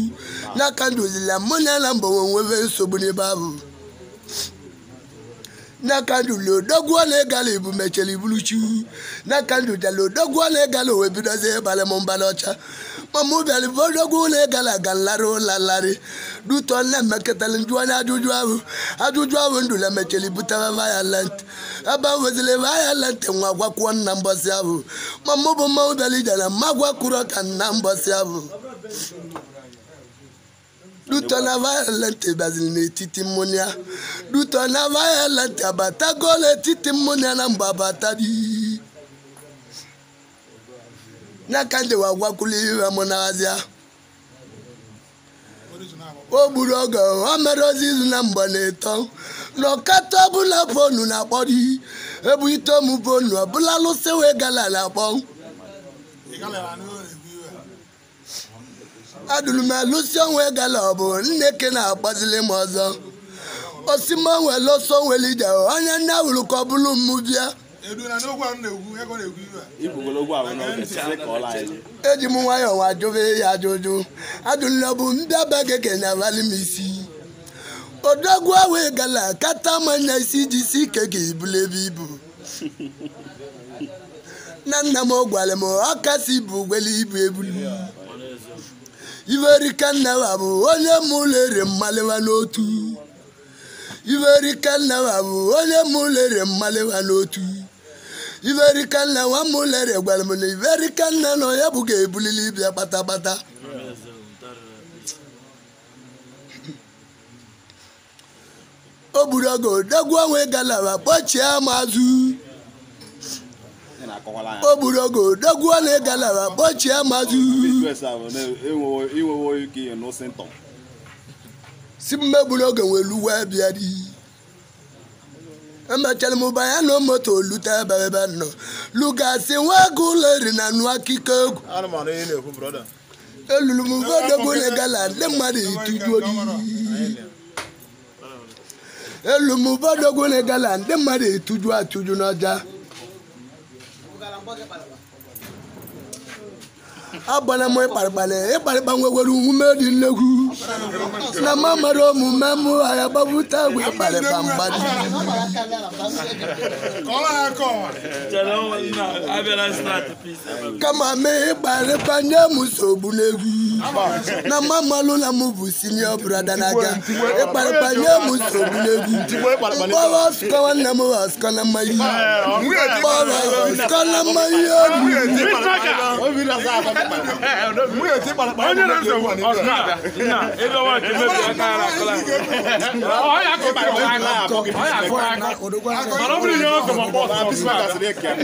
n'aka ndụzila mụ na na mbọ nwebe nsogbu n'ebe ahụ n'aka ndụli odogwu na ịgali ibu mechara iburu chu n'aka ndụjala odogwu na ịgali wee bidozie ịbalị m mba n'ọcha ma mụ bịara bụ odogwu na ịgali aga nlarị ụla nlarị dutọ nne mmekọtara njụ anya ajụjụ ahụ ajụjụ ahụ ndụla mechara ibutara vayalent ebe ahụ wezili vayalent nwa gwakwuo nna mbọsị ahụ ma mụ bụ mmanwụ bịara ije na mma gwakwuro ka nna mbọsị ahụ dutọ na vayalent bịaziri n'etiti mmụnya dutọ na vayalent abatago n'etiti mmụnya na mgbe abata di n'aka ndị wa gwakwuru ihe mụ na-azịa O gburu oge o mere ozi izu na mgbe na-eto n'ọkata ọbụla fonu na-akpọrọ ebu ite m fonu ọbụla lụsị wee gala na-akpọ adụrụ m alụsị onwe gala ọ bụ nneke na-agbazili m ọzọ osima nwere ọsọ nwere ije onye nne wụrụ ka ọ bụrụ m bịa eji m nwayọọ nwa jụbe ya ajụjụ ajụla bụ mbịa be gị ka na-avalị m isi odogwu wee gala kata manya isi ji si ike ka ibulu ebe ibu na nna m gwara m ọkasị ibu gwele ibu ebulu iverika nna bụ onye mụlere mmalịwa n'otu iverika nna bụ onye mụlere mmalịwa n'otu iverika nna nwa mụlere gwara m na iverika nna nọ ya bụ ga-ebulili ịbịa kpatakpata o gburu oge odogwu onwe galaba kpọchie mazụ o gburu oge odogwu onwe galaba kpọchie mazụ si mmegburu oge nwere uwe bịa di emechara m banye na moto lute ebe ebe nọ lugasi nwa ego ụlọ eri na nụ akụkọ egwu elulu m odogwu na gala ndị mmadụ itujuo elu m odogwu na gala ndị mmadụ etuju atuju n'ọja agbana m ịkparịkparị ịkparịkpa nwewere ume dị nnegwu na ma mara omume m ahịa gbapụta agwa ịkparịkpa mgbadị kama mee ịkparịkpa nye m nsogbu n'egwu na ma malụ na m bụ sinio brada n'aka ịkparịkpa nye m nsogbu n'egwu mkpọrọ ọsụkọ nwanne m ọsụkọ na mmanya mkpọrọ ọsụkọ na mmanya obi.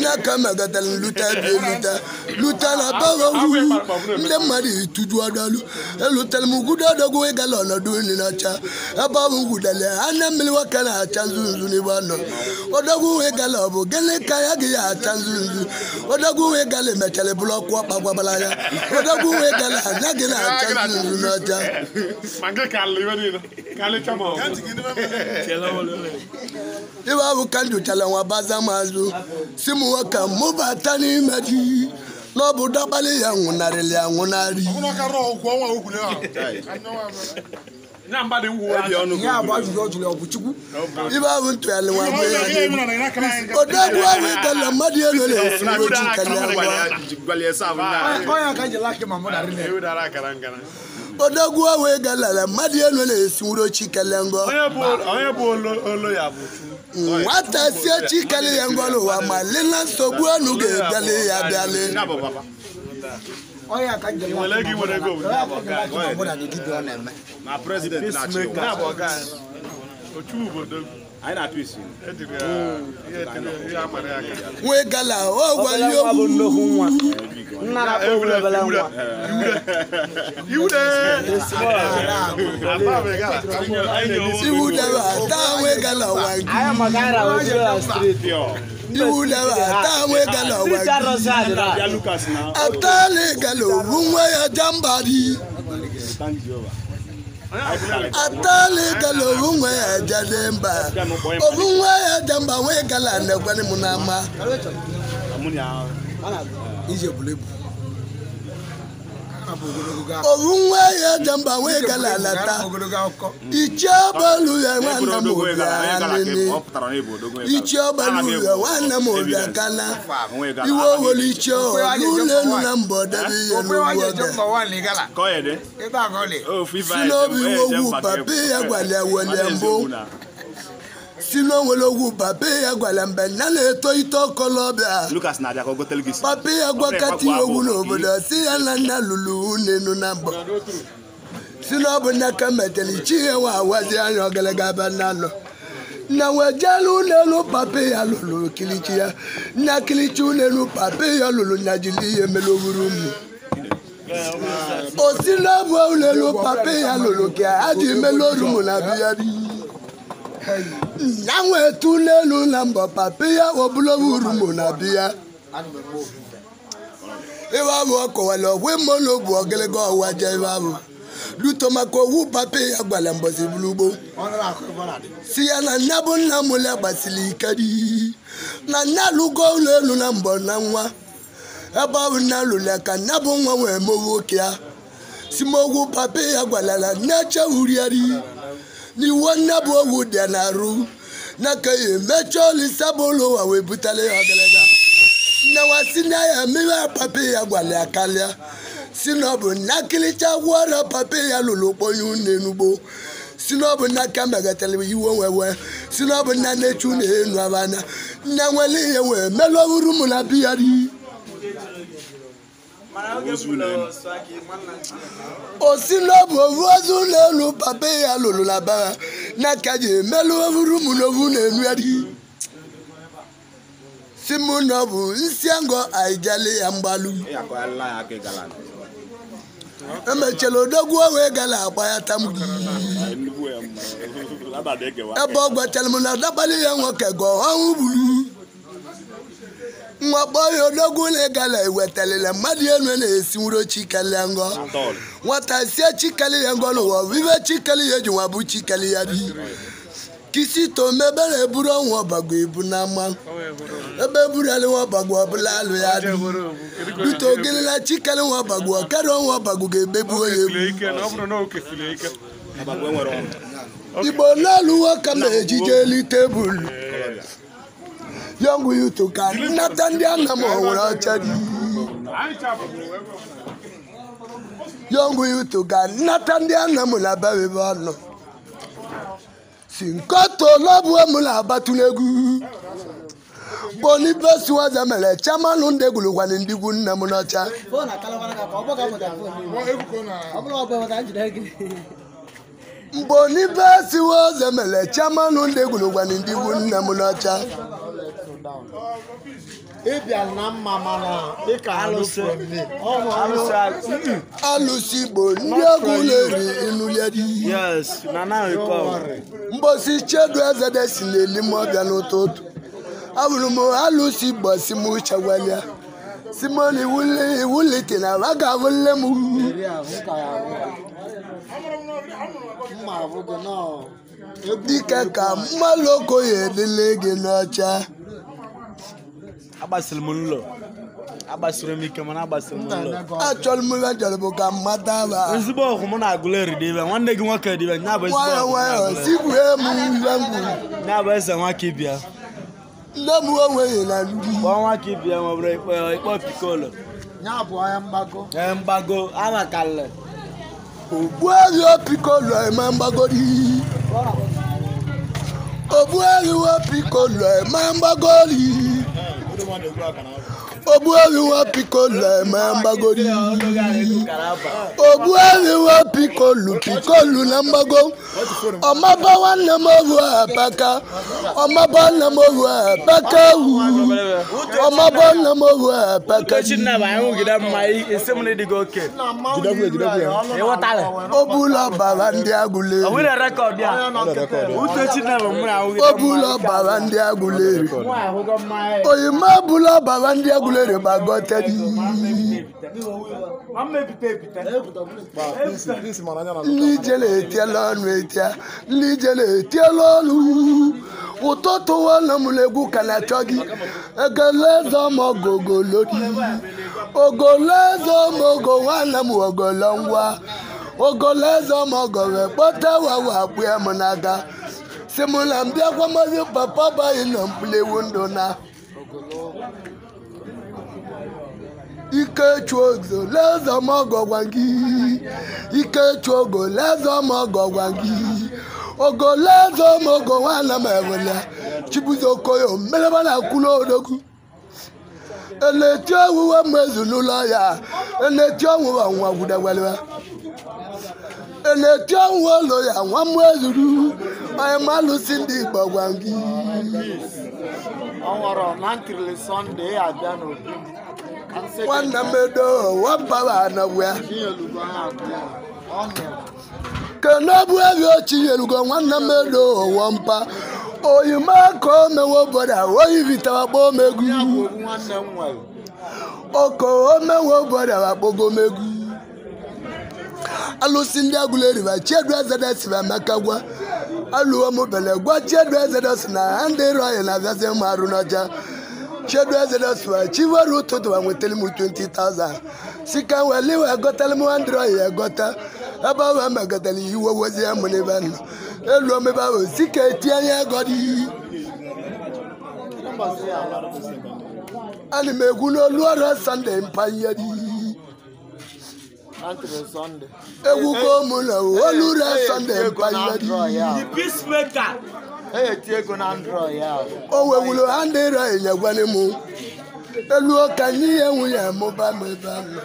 N'aka megatara lute bịa lute na bawa ugwu ndị mmadụ ituju ọdọlụ elutere m ugwu dọdọgwu ịgala ọnọdụ nri n'ọcha ebe ọ bụ ngwudele anya mmiri nwoke na-acha nzu nzu n'igbe ọnọ odogwu ịgala ọ bụ gịnị ka ya gị ya acha nzu nzu odogwu ịgala emechara bụrụ ọkụ ọkpa gwabara ya odogwu ịgala anya gị na-acha nzu nzu n'ọcha ibe ahụ ka njuchara nwa baza mazụ si m nwoke mụbata n'ime ji n'ọbụ dọkpali ya nwụnarịrị anwụnarị ibe ahụ ntụgharị nwa bụ ya odogwu ahụ ịgala mmadụ ego na-esi oji karịa ngwa odogwu ahụ ịgala mmadụ ego na-esi nwere ochi karịa ngwa nwata si ochi karịa ya ngwa n'ụwa ma lena nsogbu ọnụ ga-ebịali ya bịali nwe gala ọ gwara ya okwu iwu dara taa nwe gala ụwa iwu dara taa nwe gala ụwa atali gala owu nwa ya jambari atali gala owu nwa ya jade mba owu nwa ya jamba nwe gala na-ekwere m n'ama owu nwa ya jamba nwe gala lata iche ọbalụ ya nwanne m obi anene iche ọbalụ ya nwanne m obi akana iwe owelu iche n'ụlọ elu na mbọ debe ihe n'ugwu ọbịa si n'obi iwe ogwu papi ya gwara ya welie mbụ si n'onwere ogwu papi ya gwara mgbe ya na-eto ite ọkọlọbịa papi ya gwakọta ihe ogwu n'obodo si ya na nna lụrụ unenu na mbọ si na ọ bụ nna ka metere chi ya nwa awazi anya ogologo ebe nna nọ nna wejelu unenu papi ya lụrụ kilichi ya nna kilichi unenu papi ya lụrụ nya jiri ihe mere owuru ụmụ Osi n'ọbụ ụlọelu papa ya lụrụ ka a ji melu orumu na biyari. Ya nwee tu n'elu na mbọ papa ya obulobu urumu na biya. Iwe ahụ ọ kọwara ọgwụ ime n'obu ogologo ọwa je iwe ahụ. Luto maka owu papa ya gwara mbọsi buru ugbo. Si ya na nne bụ nna m ya gbasiri ike dị. Na nne alụgo ụlọ elu na mbọ na nwa. Ebe ọ bụ nna lụrụ ya ka nne bụ nwa wee mewe oke ya. Si m ogwu papa ya gwara na nne chewuri ya dị. N'iwu nne bụ owu dị ya na-arụ. Na ka ya emechaa olisa bụ ụlọ ụwa wee butere ya ọgịrịga. Nne wa si na ya mmiri papa ya gwara ya karịa. Si na ọ bụ na kilicha gwọrọ papa ya lụrụ kponye une n'ugbo. Si na ọ bụ na ka megatara iwe wewe. Si na ọ bụ na na-echu na enu abana. Nne nwere ihe wee melụ uru mụ na biya dị. O si na ọ bụ ovu ozu ụlọ elu papa ya lụrụ na bara. Na ka ji emelụ uru mụ na ovu na-enu ya dị. Si mụ na ọ bụ nsị angọ aijali ya mgbalu. Emechara odogwu wee gala agba ya tamuri. Ebe ọ gwachara m na adabalị ya nwoke gọọ ọnwụ gburu. Nwa kpọọ ya odogwu na gala ewetalile mmadụ elu na-esi nwuro chikali ya ngọ. Nwata sie chikali ya ngọ n'ụwa ibe chikali ya eji nwa bụ chikali ya dị. Kisi to mebere eburu ọnwụ ọbagwo ebu n'ama. Ebe eburali nwa ọbagwo ọbụla alụ ya dị. Duto ogilila chikali nwa ọbagwo ọkara ọnwụ ọbagwo ga-emegbu onye egbu. Igbo na-alụwo ka m ejije elu tebụl. Yọngụ yutu ka nnata ndị ana m nwere ọcha dị. Yọngụ yutu ka nnata ndị ana m na ebe ọnụ. Si nkọtọ lọbụ m na-agbatu n'egwu. Boniface Waza mere chairman ndị gwurugwana ndị gwu nne m n'ọcha. Boniface Waza mere chairman ndị gwurugwana ndị gwu nne m n'ọcha. Alụsị Igbo ndị ọgwụ na-eri ịnụlieri. Mbosi Chedu Ezede si n'eli m ọbịa n'ụtụtụ. Abụrụ m alụsị Igbo si m chegwalịa. Simon iwulite na a ga-abụ nne m. Dike ka mmalụ okoye edele gị n'ọcha. Agbasiri m nlọ. Agbasiri m ike mana agbasiri m nlọ. Achọrọ m ihe chọrọ bụ ka mmata ba. Ezigbo ọgụ mụ na-agụla eri dị ibe nwanne gị nwoke dị ibe nya bụ ezigbo ọgụ. Nwayọ nwayọ sigwue m ihe m kwuru. Nya bụ eze nwaka ibia. Nne m onweghị na ndị. Kpọọ nwaka ibia ma ọ bụrụ ikpọ pikolo. Nya bụ onye mgbago. Ee mgbago amakalị. Ogbuehi pikolo eme mgbagori. Ogbuehi pikolo eme mgbagori. Ogbuehi pikolo eme mgbagori. Ogbuehi pikolo pikolo na mgbago. Ọmaba nwanne m ohu apaka. Ọmaba nne m ohu apaka wu. Ọmaba nne m ohu apaka. Obula bara ndị agụleri. Obula bara ndị agụleri. Oyima bula bara ndị agụleri gbagọteri. Ndị ijele etiela ọnụ etia. Ndị ijele etiela ọnụ. Ụtụtụ nwanne m na-egwu ka na-achọ gị. Ekele eze m ogogolodi. Ogolo eze m ogo nwanne m ogolo ngwa. Ogolo eze m ogo wee kpọta wawa akpụ ya m n'aka. Si m na mbịa kwamazi papa baghị na mkpụlewu ndụ na. Ike chuogo leze m ogo gwa gị. Ike chuogo leze m ogo gwa gị. Ogo leze m ogo nwanne m ewele. Chibuzo okoyo mmeleba na akwụla odogwu. Eleti owuwe mmezu n'ụlọ ya. Eleti owuwe nwa gwudegwelewe. Eleti owuwe ụlọ ya nwa m ezuru. Onye malụsi ndị Igbo gwa gị. Ọ nwụrụ na nkirili Sọnde ya abịa n'obi m. Nwanne m edo wampawa anọgbu ya. Kenebu ebe Chinyelugo nwanne m edo wampa. Oyima ka omewe obodo a oyi vitara kpọọ omegwu. Oko omewe obodo a akpọgo omegwu. Alụsị ndị Aguleri ba Chiedu Ezedesi ba Emeka gwa. Alụọ m bele gwa Chiedu Ezedesi na ha ndị rọyị na-abịazi m arụ n'ọcha. Chiedu Ezedesi ba chiweru ụtụtụ ba nwetara m 20,000. Sika weli wee gotara m ndị rọyị egota. Ebe ahụ emegatara iwe wezie m n'ebe nọ. Elu omebe ahụ sika etinye ego dị. Ana m egwu n'olu ọrụ Sọnde mpanye dị. Egwu ko mụ na olu ụra Sọnde mpanye dị. The peacemaker. O wewuru ha ndị rọ ịnyegwere mụ. Elu ọka n'ihe nwunye mụba m ebe ahụ.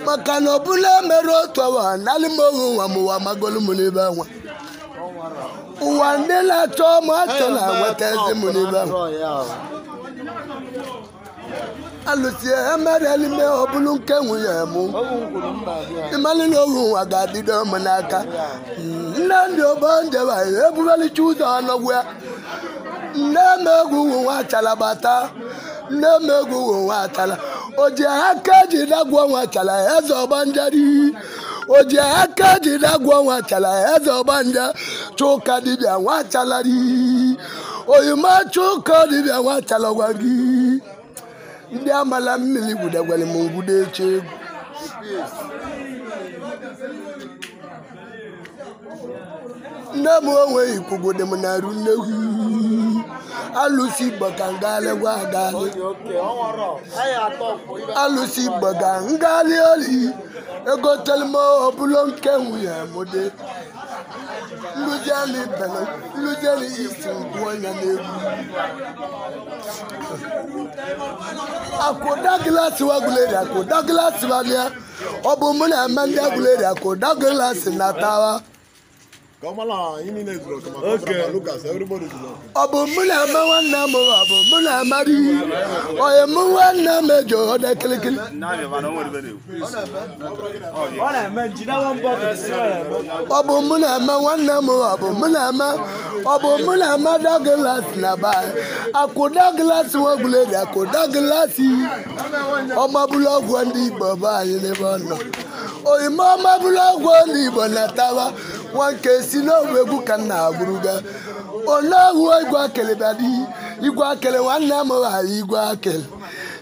Maka na ọbụla mere otu awa nalị m ohu nwa m ụwa magolu m n'ebe ahụ. Ụwa ndị na-achọ m achọ na nweta ezi m n'ebe ahụ. Alụsị emere n'ime ọbụlụ nke nwunye mụ. Ịmalị na ohu nwa ga-adịdo m n'aka. Nne ndị ọgbọ njeba ebugalicha ụzọ ọnọgwụ ya. Nne m egwu nwa achala bata. Nne m egwu nwa achala. O ji aka ji dagwọ nwa achala eze ọgbanje. O ji aka ji dagwọ nwa achala eze ọgbanje. Chụka dibịa nwa achala ri. Oyima chụka dibịa nwa achala gwa gị. Ndị amala mmiri gwudegwere m ngwude eche egwu. Nne m onweghị kwugode m na-arụ nnegwu. Alụsị Igbo ka ngalị gwa agalị. Alụsị Igbo ka ngalị oli. Egotere m ọbụla nke nwunye m dị. Nlụzianị bere, nlụzianị isi ngwụ onye na-egwu. Akụda gịlasị wa Aguleri, akụda gịlasị wa bịa. Ọ bụ mụ na-eme ndị Aguleri, akụda gịlasị na tawa. Ọ bụ mụ na-eme nwanne m, ọ bụ mụ na-eme di. Onye mụ nwanne m eji ọdẹ kirikiri. Ọ na-eme njide one bottle si ọ na-eme. Ọ bụ mụ na-eme nwanne m, ọ bụ mụ na-eme, ọ bụ mụ na-eme Douglas na be anyị. Akụ Douglas nwa Aguleri, akụ Douglas ọmabụlụ ọgwụ ndị Igbo be anyị n'ebe ọ nọ. Oyime ọmabụlụ ọgwụ ndị Igbo na-atawa nwa nke si n'ogbe egwu ka nna agwụrụga. Onowu igwe akele bịadị, igwe akele nwanne m ghara igwe akele.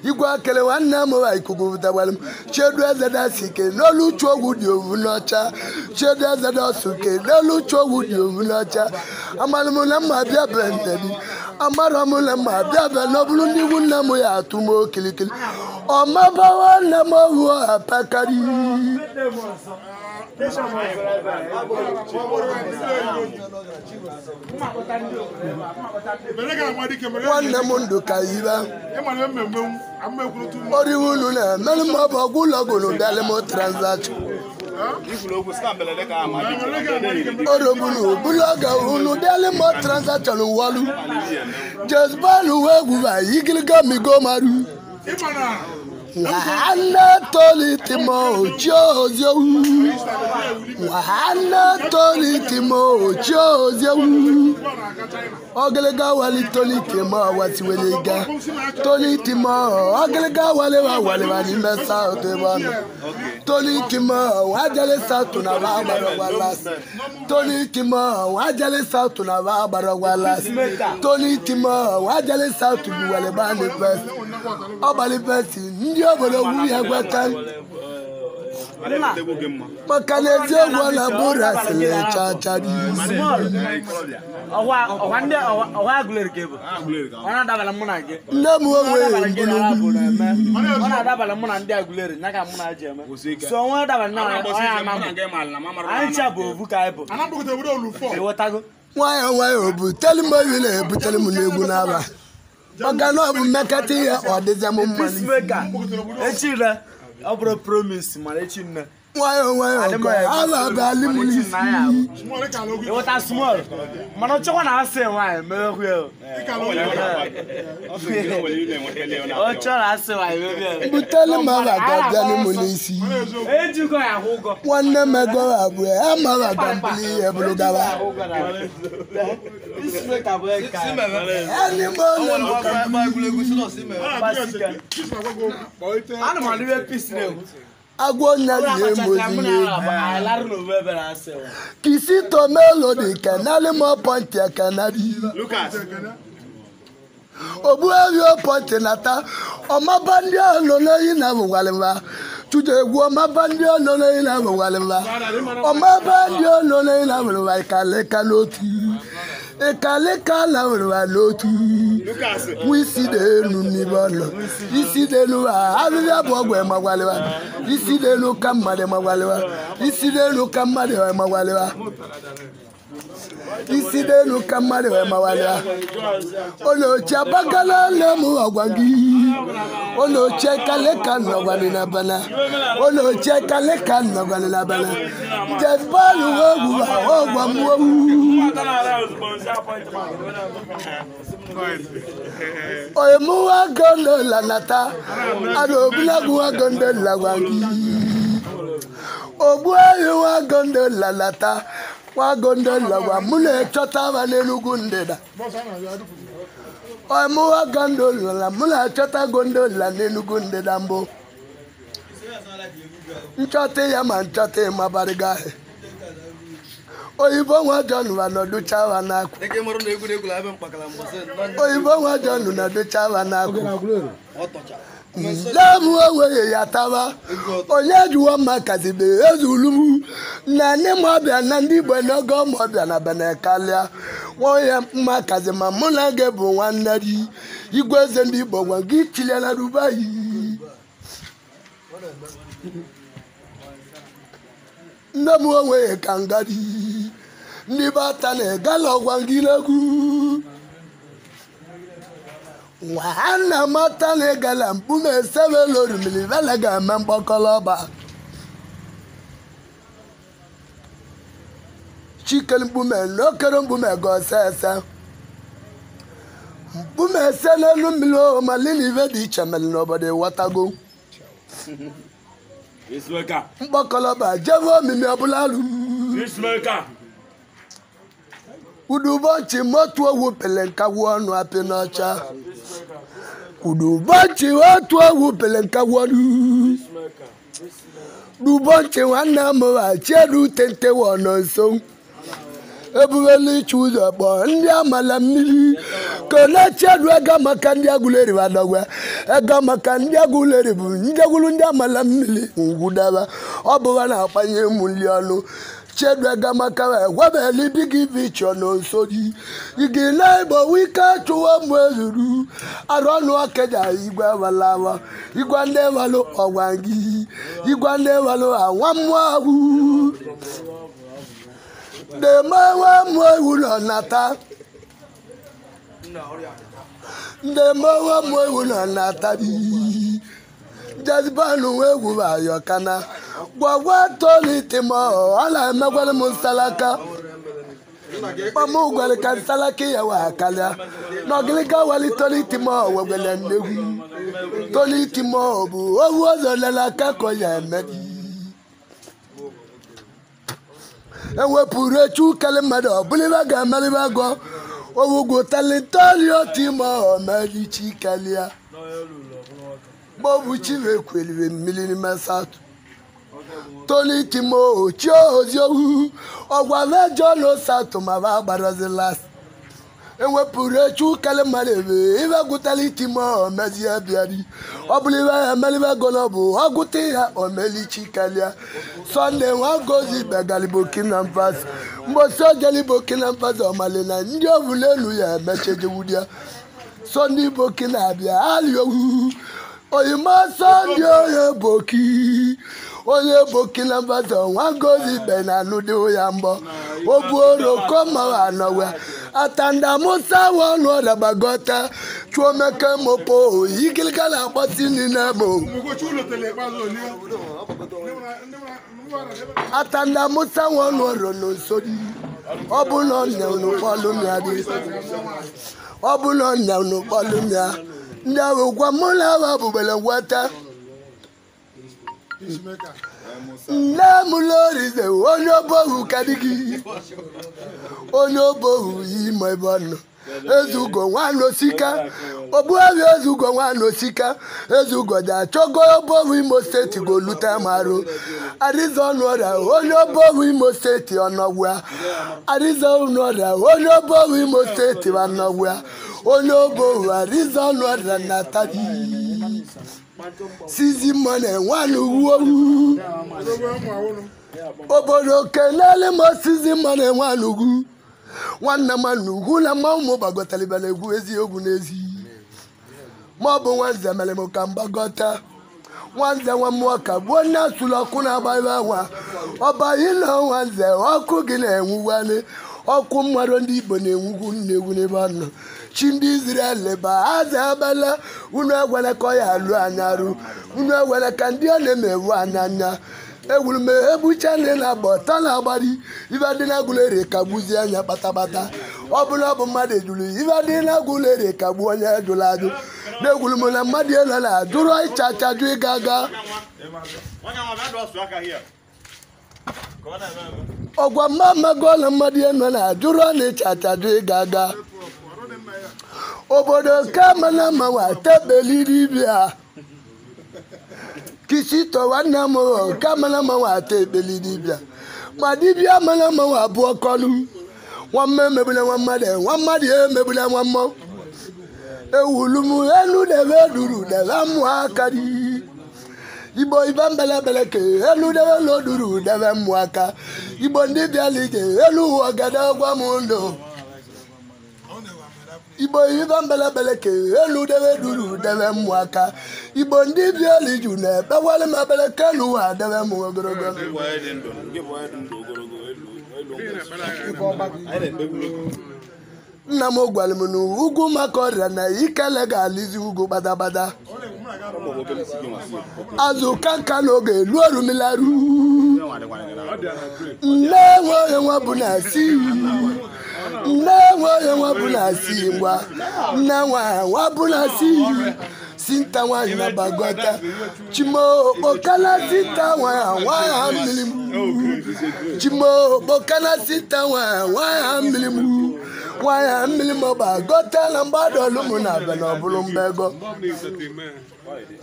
Igwe akele nwanne m ghara ikuku pụtakwara m. Chiedu Ezedesi ke n'olu uchu ogwu dị ovu n'ọcha. Chiedu Ezedesi ke n'olu uchu ogwu dị ovu n'ọcha. Amara m na mma bịa be nne gị. Amara m na mma bịa be na ọ bụrụ ndị ikwu nne m ya atụ m okilikili. Ọmaba nwanne m ohu apakari. Nwanne m ndụ ka ibe. Oriwu unu na-emere m ọbụ ọgwụ ụlọ gụrụ bịalị m transaction. Orobunu bụlọga unu bịalị m transaction walu. Jezbalu wee gwuba igiliga migo maru. Nwanne tolitimo ochiozewu. Nwanne tolitimo ochiozewu. Ogiliga wali tolitimo wasiweliga. Tolitimo ogiliga wali wa wali wa n'ime South ebe ọ nọ. Tolitimo wajele South na wa gbara gwalas. Tolitimo wajele South na wa gbara gwalas. Tolitimo wajele South buwele bani best. Ọbalị best ndị obodo wu ya gweta. Maka na eziokwu ọ na-abụ rasịrị cha cha dị. Small. Ọwa ọwa ndị ọwa ọwa Aguleri ka ị bụ. Ọ na-adabala mụ na gị. Nne m Ọ na-adabala onwe gị na mbụlugwu. Arabụ na-eme. Ọ na-adabala mụ na ndị Aguleri, nya ka mụ na ji eme. So onwe dabara na onye ama m. Anyị ncha bụ ovu ka anyị bụ. Ịghọtago? Nwayọọ nwayọọ butere m oyi na-ebutere m n'egwu n'aba. Maka na ọ bụ mmekọta ihe ọ dịzie m mma n'isi. Peacemaker. Echi nne, ọ bụrụ promise mana echi nne. Nwayọọ nwayọọ ka ala abalị m n'isi. Ịghọta small. Mana ọchọkwa na asị nwaanyị mee ya. Ọ chọrọ asị nwaanyị mee ya. Butelu m aba ga-abịa m n'isi. Ejikọ ya akwụ ụgwọ. Nwanne m ego abụọ amara ga mbuli ihe bụrụ gawa. Ẹni mọ lẹnu kan. Agwọ nna rie mozi n'egwu. Kìsì tó melodi kanali mọ pọnti kanali. Ogbu ewi pọnti nata ọmaba ndị ọnọ n'eyi na bụgwalịba. Tutu egwu ọmaba ndị ọnọ n'eyi na bụgwalịba. Ọmaba ndị ọnọ n'eyi na bụgwalịba ịkalịka n'otu. Ịkalịka na bụgwalịba n'otu. Nwa isi dị elu n'ime ọnọ. Isi dị elu ahịhịa bụ ọgwụ ịmagwalịba. Isi dị elu ka mmadụ ịmagwalịba. Isi dị elu ka mmadụ ịmagwalịba. Isi dị elu ka mmadụ ịmagwalịba. Olochi abakala lemu ọgwa gị. Olochi kalịka nọgwalị na bana. Olochi kalịka nọgwalị na bana. Jezbalu ogwu ọgwa mụọ. Oyemuwa gondo lanata. Arobulaguwa gondo lagwangi. Ogbueyiwa gondo lanata. Wa gondo lagwa mune chọta wa n'Enugu ndịda. Oyemuwa gondo la mune chọta gondo la n'Enugu ndịda mbụ. Nchọta ya ma nchọta ma barịga. Oyibo nwa John wa nọdụcha wa n'akụ. Oyibo nwa John nọdụcha wa n'akụ. Nlemu enweghị ya tawa. Onye jụọ mma kazibe ezulu m. Na ndị m ọbịa na ndị Igbo n'oge ọmụ ọbịa na bene kalịa. Nwa mma kazi ma mụ na gị bụ nwanne gị. Igwe eze ndị Igbo gwa gị chiliela Dubai. Nne m onweghị ka ngadi. Ndị bata na-egala ọgwa gị n'egwu. Nwanna mata na-egala mkpume esebela orumili bele ga-eme mkpọkọlọba. Chikere mkpume n'okere mkpume ga-ose ese. Mkpume ese n'elu mmiri omalili ibe dị iche mere n'obodo ịghọtago. Mkpọkọlọba jebe omimi ọbụla alụ. Udubọchị motu owu pele nkagwu ọnụ apị n'ọcha. Udubọchị otu owu pele nkagwu ọnụ. Udubọchị nwanne m chiedu tente wọ nso. Ebubelu ichu ụzọ kpọọ ndị amala mmiri. Ka na chiedu ega maka ndị agụleri badọgwa. Ega maka ndị agụleri bụ njegwulu ndị amala mmiri ngwudaba. Ọ bụwa na-akpanye mụ nli ọnụ. Chedu ega maka webeli bigi bicho no nsori. Igi na igbo wike chụwa mụ ezuru. Arụ ọnụ okeja igwe walawa. Igwe ndị walụ ọgwa gị. Igwe ndị walụ awa mmụọ ahụ. Demewe mụ ewu nọ nata. Demewe mụ ewu nọ nata. Jezbalu egwu ayọkana. Gwagwa tolite ma ọ na-emekwara m nsalaka. Kpam gwara ka nsalaka ya wa kalịa. N'ọgịlịga wali tolite ma ọ wegwele nnegwu. Tolite ma ọ bụ owu ọzọ lere aka ka ọ ya eme. Ewepụrụ echu kele mmadụ ọbụlịba ga-emerịba gọ. Owugwu talitoli oti ma ọ merichi kalịa. Gbọbụ chivekweliri mmiri n'ime satụ. Tony Timo chiozi ọgwa mejọ no satụ ma ba gbarazi last. Ewepụrụ echu kele mmadụ ebe ibe gwutali Timo mezie bịari. Ọ bụrụ ibe emelibe gọnọ bụ ọgwụte ya omelichi kalịa. Sọnde nwa gozi begali Burkina Faso. Mbosi ojeli Burkina Faso ọmali na ndị ọbụla elu ya emechejewudia. Sọnde Burkina abịa aliowu. Oyima Sọnde onye boki. Onye Burkina Faso nwa gozi be na anụdị ya mbọ. Obuoro kọma anọwa. Atanda musa wọnụ ọdabagọta. Chuomeke mopo igiliga na-akpọsi niile mo. Atanda Musa nwa ọrụ n'nso di. Ọ bụ na ọnya unu kpọlụ m ya dị. Ọ bụ na ọnya unu kpọlụ m ya. Ndị ahụ gwa mụ na awa bụbele ngwata. Nne m lorize onye obohu kadigi. Onye obohu yi ma ebe ọ nọ. Ezugo nwa osika. Ogbuavi ezugo nwa osika. Ezugo ja chogo obohu Imo steeti go lute marụ. Ariza ọnụ ọrịa onye obohu Imo steeti ọnọgwụ. Ariza ọnụ ọrịa onye obohu Imo steeti ọnọgwụ. Onye obohu ariza ọnụ ọrịa na tabi. Sizi mmanụ nwanụ ugwu. Obodo kenele m sizi mmanụ nwanụ ugwu. Nwanne m ugwu na mma ụmụ gbagọtara ibele egwu eziokwu n'ezi. Ma ọ bụ nwanze mere m ka m gbagọta. Nwanze nwa mmụọ ka gbuo nne asụlụ ọkụ na-agba ibe nwa. Ọba ịlọ nwanze ọkụ gị na-enwuwale. Ọkụ mmadụ ndị Igbo na-enwugwu nnegwu n'ebe ọ nọ. Chi ndị Izrel ba aza abala unu egwele ka ọ ya alụ anya arụ. Unu egwele ka ndị ọ na-emewu anya anya. Egwuru m egbucha ndị na-agba ọta na-agbari ibe dị na agụlere ka gbuzie anya kpatakpata. Ọ bụla ọ bụ mmadụ ejulu ibe dị na agụlere ka gbuo onye jụrụ ajụ. Na-egwuru m na mmadụ elo na ajụrụ ịcha achajụ ịga aga. Ọgwa mma gụọla mmadụ elo na ajụrụ na ịcha achajụ ịga aga. Obodo ka mana ma nwa tebeliri bịa. Kisito nwanne m ka mana ma nwa tebeliri bịa. Ma dibịa mana ma nwa abụọ kọlụ. Nwa mma emegbula nwa mmadụ, nwa mmadụ emegbula nwa mmụọ. Ewulu m elu debe duru debe mụ aka di. Igbo ibe mbelebele ke elu debe lo duru debe mụ aka. Igbo ndị bịala ije elu ụwa gada gwa m ndụ. Igbo ibe mbelebele ke elu debe duru debe mụ aka. Igbo ndị bịala iju na-ekpewale m ebele ke elu ụwa debe m ogologo. Nna m gwara m na ugwu maka ọrịa na ikele ga-alịzi ugwu gbadagbada. Azụ kanka n'oge elu orumilaru. Nne nwe nwa bụ na si. Nne nwe nwa bụ na si ngwa. Nne nwa nwa bụ na si. Sinta nwaanyị na bagọta. Chimo okpokala sinta nwa nwa ha mmiri m. Chimo okpokala sinta nwa nwa ha mmiri m. Nwaanyị mmiri m gbagọta na mgbada ọlụ m na abịa na ọbụrụ mbego.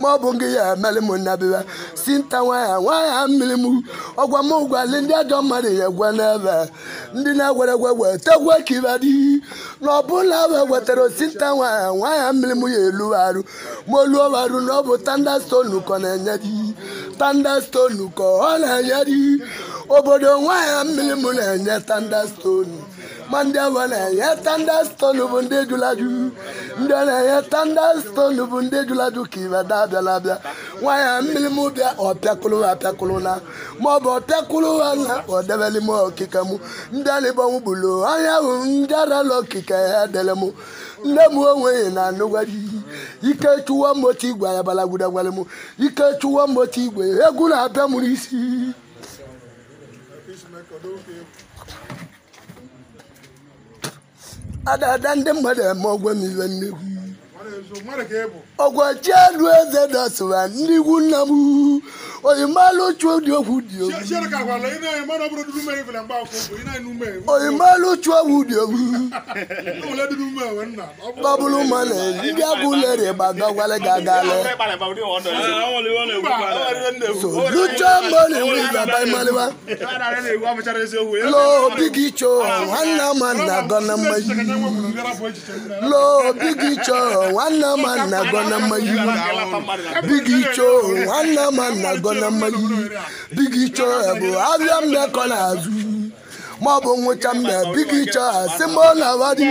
Ma ọ bụ gị ya emeli m nnabiwa. Sinta nwaanyị nwaanyị mmiri m. Ọgwa m gwali ndị ajọ mmadụ ya egwe n'ebe. Ndị na-egwere egwe wetegwe ka ibe dị. Na ọbụla wee wetara sinta nwaanyị nwaanyị mmiri m ya elu arụ. Ma olu arụ na ọ bụ tandastonu ka ọ na-enye di. Tandastonu ka ọ na-enye di. Obodo nwaanyị mmiri m na-enye tandastonu. Ma ndị ahụ na-enye tandastonu bụ ndị jụrụ ajụ. Ndị ọ na-enye tandastonu bụ ndị jụrụ ajụ ka ibe da-abịala abịa. Nwaanyị mmiri m bịa ọpịakụrụ apịakụrụ na. Ma ọ bụ ọpịakụrụ ha na ọ debeli m okike m. Ndị alịbọnwụ gburu anya ahụ ndị arala okike ya edele m. Nne m onweghị na anụgwari. Ike chụwa mmotu igwe ayabalagwudagwara m. Ike chụwa mmotu igwe egwu na-abịa m n'isi. Adada ndị mmadụ eme ọgwụ m iwe nnekwu. Ọgwa chi elu eze dọsịwa ndị ikwu nna m. Oyimalụ chụọ dị okwu dị okwu. Oyimalụ chụọ okwu dị okwu. Bọbụlụ mmanụ ndị agwụlere gbagọgwale gagale. Solucho mmanụ enwe ịmaliwa. Lo bigi cho nwanne m na gọna mmayi. Lo bigi cho nwanne m na gọna mmayi. Bigi cho nwanne m na gọna mmayi. Bigi cho bụ abịa mmekọ n'azụ. Ma ọ bụ nwụcha mme bigi cho asị m na wadi.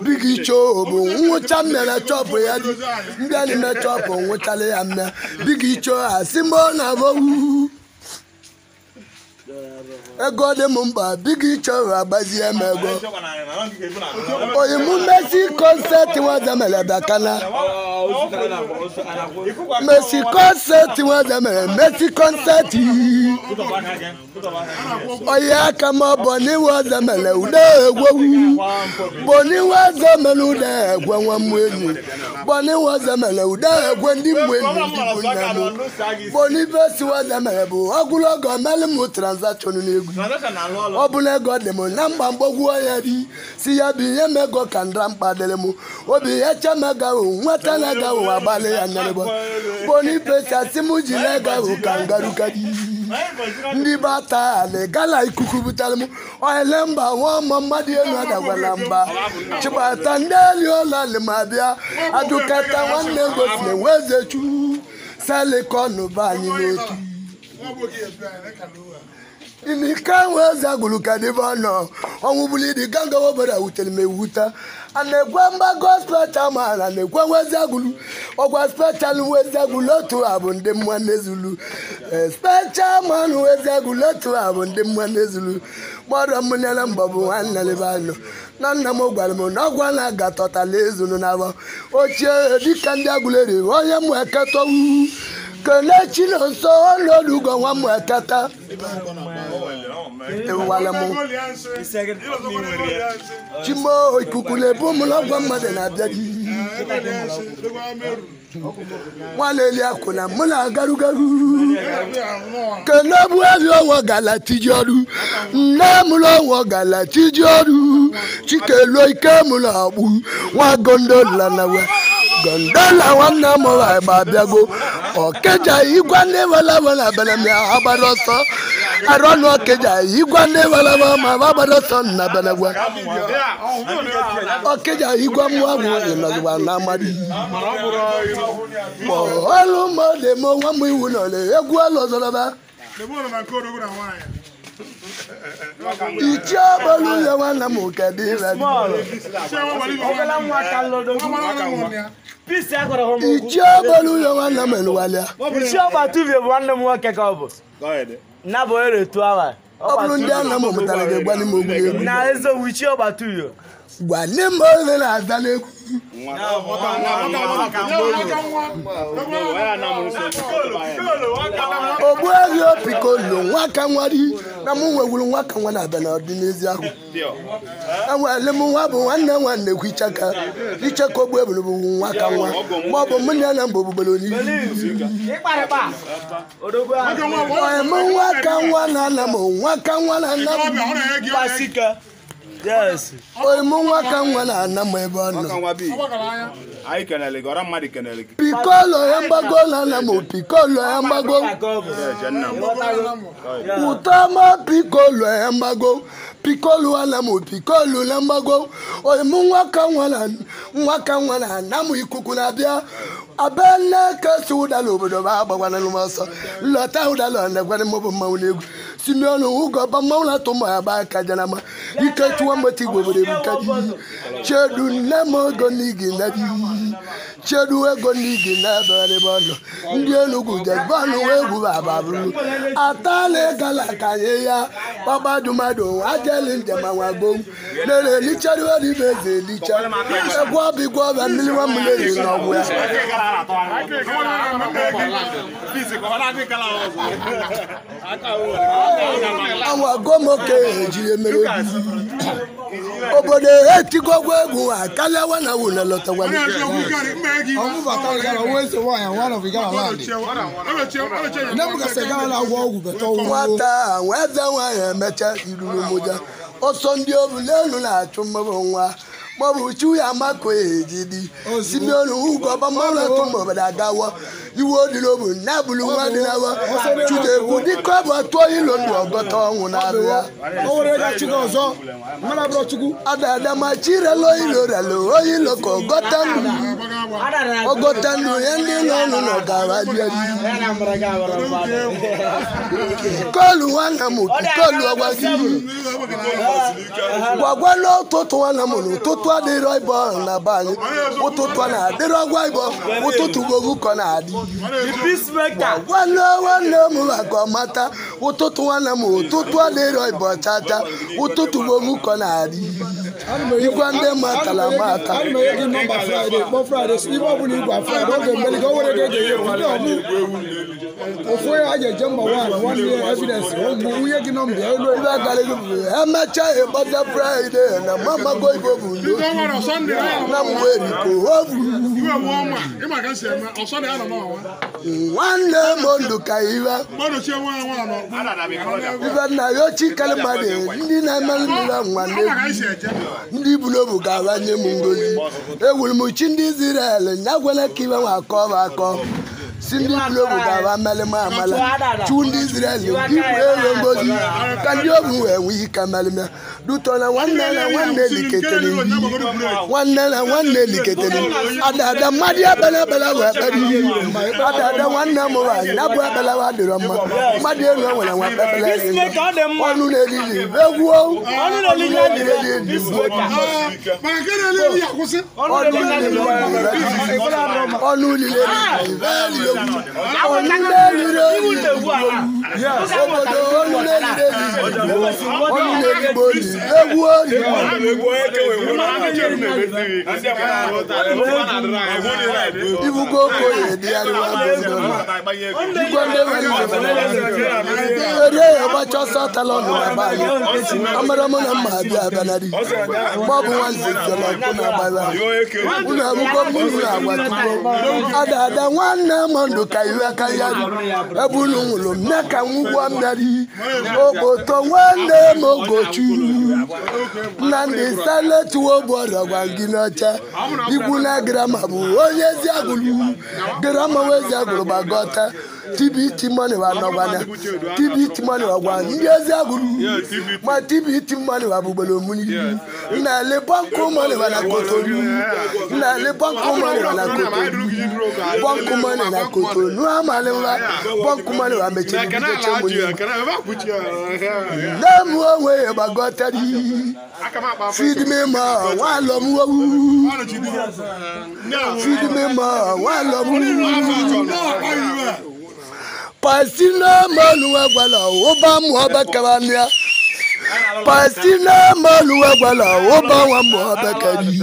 Bigi cho bụ nwụcha mme na chọpụ ya dị. Ndị a n'ime chọpụ nwụchala ya mme. Bigi cho asị m na bowu. Ego dị m mkpa bigi chọrọ agbazie m ego. Oyi mụ Messi kọnseti nwazamere bịakana. Messi kọnseti nwazamere Messi kọnseti. Oyi aka m bọni nwazamere ude egwewu. Bọni nwazamere ude egwe nwa m enyi. Bọni nwazamere ude egwe ndị mmụ enyi ndị bụ nne m. Bọni besi nwazamere bụ ogologo meli m transaction n'egwu. Ọ bụla ego dị m na mgba mgbogwu ya dị si ya bụ ihe m ego ka ndra mkpa dịrị m obi ya chemega nweta na ego ahụ agbalị ya nyerebo Boniface asị m jiri ego ahụ ka ngaruka ndị bata ala gala ikuku butere m oele mba nwa ọmụ mmadụ elu adagwala mba chịbata ndị elu ọla ma bịa adụkata nwanne gosi na eze chu salikọnụ be anyị n'otu. Nika weza guluka divano ọnwụ di ganga obere wutere m ewuta a na-ekwe mgbago special man a na-ekwe weza gulu ọgwa special weza gulu otu a bụ ndị mmụọ n'ezulu special man weza gulu otu a bụ ndị mmụọ n'ezulu kpọrọ m nyere mbọ bụ nwanne libano na nna m gwara m na ọgwa na-agatọtala ezulu na abọ ochie dịka ndị agụleri onye mụ eketọwu kelechi na nso ọlọlugo nwa m eketa chimo ikuku na-ebu m n'ọgwa mmadụ na-abịa gị nwaneli akụ na mụ na-agarugaru kenebu ezi ọnwa gala tiji ọrụ nne m n'ọnwa gala tiji ọrụ chikelu ike m na-agbụ nwa gondola na we gondola nwanne m abịago ọkeja igwe ndị wela bere m ya agbara ọsọ arọnụ ọkeja igwe ndị wela ma agbara ọsọ na belegwe ọkeja igwe mmụọ bụ ịnọgịwa na amadi ọlụ mmadụ eme nwa m iwu nọ egwu ọlụ ọzọrọba ichie ọbọlụ ya nwanne m kedu ire ichie ọbọlụ ya nwanne m eluwalịa ichie ọgbatuvie bụ nwanne m nwoke ka ọ bụ na bụ ere tu awa ọ bụrụ ndị nna m mụtara gị gwa m ogwu egwu na eziokwu ichie ọgbatuvie gwa nne m oge na-aza n'egwu ogbu ehi opikolo nwa ka nwari na mụ nwewuru nwa ka nwa na-abịa n'ọdịnihu ahụ enwere m nwa bụ nwanne nwanne kwu icheka icheka ogbu ebulu bụ nwa ka nwa ma ọ bụ mụ na mba ogbubere n'ihu m nwa ka nwa na nna m nwa ka nwa na nna m Yes. Oyi mụ nwa ka nwa na-ana m ebe ọ nọ. Pikolo ya mgbago na-ana m pikolo ya mgbago. Ụtọ ma pikolo ya mgbago. Pikolo ana m pikolo na mgbago. Oyi mụ nwa ka nwa na-ana m ikuku na-abịa. Abene kesi ụdala obodo bụ agbakwana m ọsọ. Nlọta ụdala na-egwere m bụ mmanwụ n'egwu. Simeon ugo ba mmanwụ na-atụ mma ya ba aka jana ma ike chụwa mgbeti igwe obodo ebuka di chedu nne m ego n'igi na di chedu ego n'igi na ebe ebe ọ nọ ndị Enugwu jebọnụ egwu bababuru atala gala ka anyị ya gbagbadumadu ajeli njem anwago lere licheruo ibe eze licha egwu ọbịgwa ọbịa mmiri nwa m leri n'ọgwụ ya awagomoke ejiri emere obodo etigogwa egwu akaliawa na wuna lọtawa nwata eze nwaanyị emecha iruru mụja ọsọ ndị obu n'elu na-achụ mmụrụ nwa maọbụ chu ya mako ejidi Simeon ugo ọbamọlụ obodo agawa iwe odinobu nabulu nwa dị nawa chudekwu dịka ọ bụ atụọ ilo ndụ ọgọta ọnwụ na-abịa adada ma chirelo ilo relo oyilo ka ọgọta ndụ ọgọta ndụ ya ndị nọ ọnụ nọ gara bịa kolu nwanna m kolu ọgwa gị gwagwa n'ụtụtụ nwanna m n'ụtụtụ adịrọ ịbọ na be anyị ụtụtụ a na-adịrọ gwa ịbọ ụtụtụ gogu kọ na-adị The peacemaker. Nwanne m maka ọmata ụtụtụ nwanne m ụtụtụ adịrọ ịbọ chacha ụtụtụ bụ omukọ na-adị igwe ndị matara mata. Ana m enye gị nọmba Fraịde kpọọ Fraịde si ibe ọbụla igwe Fraịde ọ ga-emeli ka o were gị ga-enye ndị ọbụ ofu onye a ga-eje mba nwaanyị nwanne ya evidensị nwunye gị nọmba ya elu ibe gara gị bụ emechaa ịgbata Fraịde na mamago igbo bụ n'otu na mgbe eriko obu nwanne m ndụ ka ibe ibe nna ya ochie karị mmadụ ndị na-emerụ mmiri nwanne ndị bu n'obu ga-abanye m ngozi ewuru m chi ndị Izrel nyagwela ka ibe nwa akọ bụ akọ si ndị bu n'obu ga-aba mmelị m amala chu ndị Izrel ndị bụ elu ngozi ka ndị obu wee nwee ike melịmịa dutọ na nwanne na nwanne liketere nwanne na nwanne liketere adada mmadụ ebele ebele wee kpere ihe adada nwanne m wa ya bụ ebele wa dịrọ mma mmadụ elu nwere nwa ekpebele Peacemaker ọ dị mma. ọnụ na-eriri egwu Ọnụ na-eriri na-eriri Ọnụ na-eriri ọnụ lile ọnụ na-eriri obodo ọnụ na-eriri ọnụ na-erigbo egwu ori ibugo okoye dị ya rịwa igwe ndị nwere ere ya gbacha ọsọ tala ọnụ na be anyị amara mụ na mma abịa abịanarị ma ọ bụ nwanze jọrọ ọkụ na agbara unu abụkọ mmiri na agwa tupu ada ada nwanne m ndụ ka iwe ka ya dị ebe unu nwụrụ m nne ka m ụgwọ mmeri okpoto nwanne m ogochu Nnamdị saletuwo bụ ọrọgwa gị n'ọcha ikwu na grama bụ onye ezi agụrụ grama wezi agụrụ gbagọta TBT money wa nọgwana TBT money wa gwa ndị ezi agụrụ ma TBT money wa bụgbere omuni nna ele bọnkụ money wa na Kotonu nna ele bọnkụ money wa na Kotonu bọnkụ money na Kotonu amalịwa bọnkụ money wa mechiri bido chemuni nne m onwe ya gbagọtara feed me more nwa alọ m wowu feed me more nwa alọ m Pasina maluwa gwala ụba mụọ bekara Pasina maluwa gwala ụba nwa mụọ bekari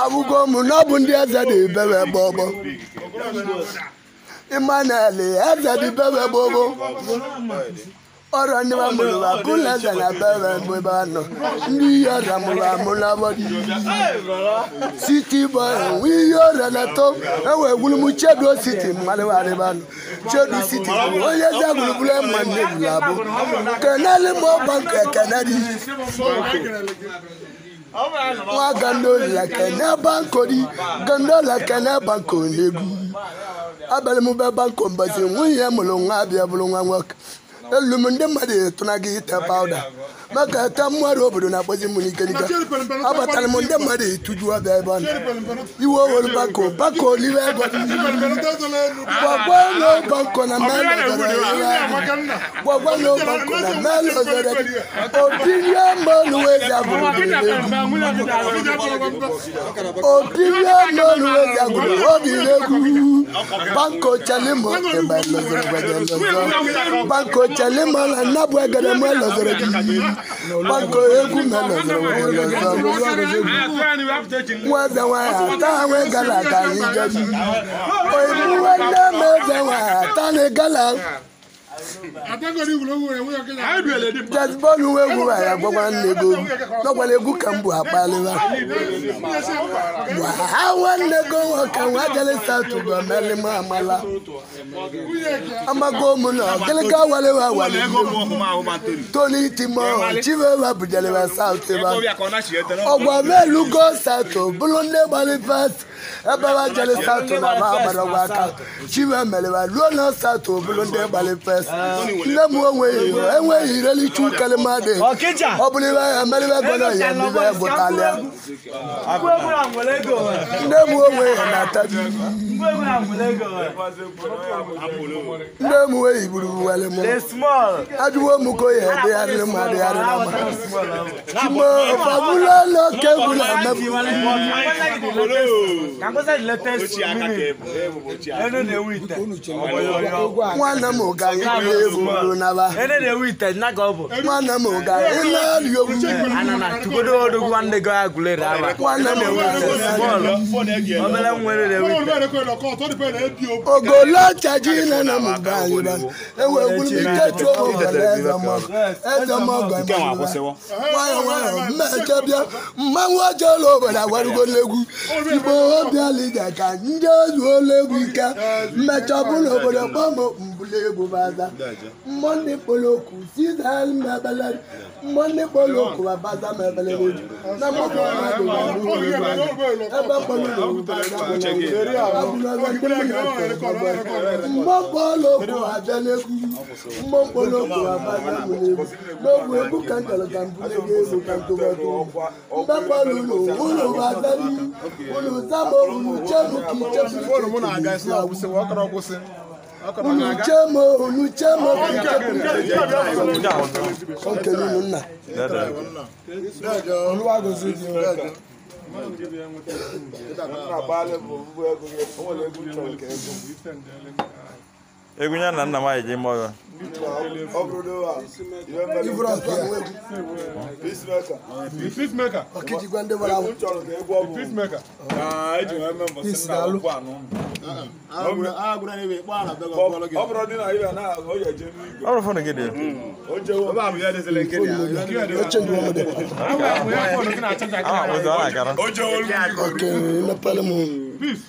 abụgo m na ọ bụ ndị eze dị bebe gbọgbọ Emmanuel eze dị bebe gbọgbọ ọrọ ndị wa mụrụ abụla eze na bebe mgbe anọ ndị ihe ọrịa mụrụ amụ na bọdị City boy nwe ihe ọrịa na to enwe gwuru m Chedu City mmalịwarịbanụ Chedu City bụ onye eze gburugburu mma nne gburu abụ keneli m ọgba nke ekenedi nwa gandola kene bankori gandola kene banko n'egwu abalị m be banko mbọsị nwunye mụrụ nwa abịa bụrụ nwa nwoke elu m ndị mmadụ etụna gị ite pawuda maka ete mmadụ obodo na-akpọzi m n'ike n'ike abatara m ndị mmadụ etuju ọbịa ebe ọ nọ iwe owere banko banko oliwe ego gwagwa banko na gwagwa banko na melozere obirie moluwezi agụrụ obirie moluwezi agụrụ obi egwu banko chelimo ebe lozere gwede banko chelimo na nnabu egere m elozere gị banko egwu melozere gwede lozere nwa eze nwanyị ata nwe gala ka anyị jebi oyibu nwanne m eze nwanyị ata na gala jazibọọlụ egwu ya gwagwa nne gị n'ọgbara egwu ka m bụ akpalịwa ha nwanne gị nwoke nwa jere satụ gọmeli m amala amago m na ọgịlịga walewa wale tony timo chiwewa bujelewa saut ebe ọgwa melugo satụ bụrụ ndị gbara fes ebe wa jere satụ na ma gbara ọgwa aka chiwe melewa ruo na satụ bụrụ ndị gbara fes Nne m enweghị irelichu kele mmadụ. Ọ bụrụ ibe ya meribe gọnọ ya mbibe bụtalịa. Nne m onweghị na-ata nne m nweghị gburu wele m. Ajụwo m ka oyi edegharịrị m adịgharị na mma. Chimo fabula n'oke egwu na-emepụ. Nwanne m ga egwu buru naba. Nwanne m ga ịna-arị ogwu. Nwanne m ogolo chaji na na m ba anyị ba. Ewe gwuru m ike chụọ eze mọgọ nwayọ nwayọ mmechebịa mmanwụ ọjọọ obodo agwarugo n'egwu Igbo obiala ije ka ndị ozuola egwu ike mmecha ọbụla obodo kpọm mbụla egwu baza mmụọ ndị kpọrọ okwu sizal mebele mmụọ ndị kpọrọ okwu baza mebele n'oju na mmadụ mmadụ ebe kpọrọ okwu baza mmụọ kpọrọ okwu abịa n'egwu mmụọ kpọrọ okwu abaza n'egwu n'ogwu egwu ka nchọrọ ka mbụla egwu ka ntụmatụ mgbe kpọrọ ụlọ ụlọ baza ụlọ zama ụlọ chemu ka ichefu unu chemo ka ichefu nna Egwu ya na nna m anyị ji mụọ ya. Ọ bụrụ fọnụ gị dị. Peace.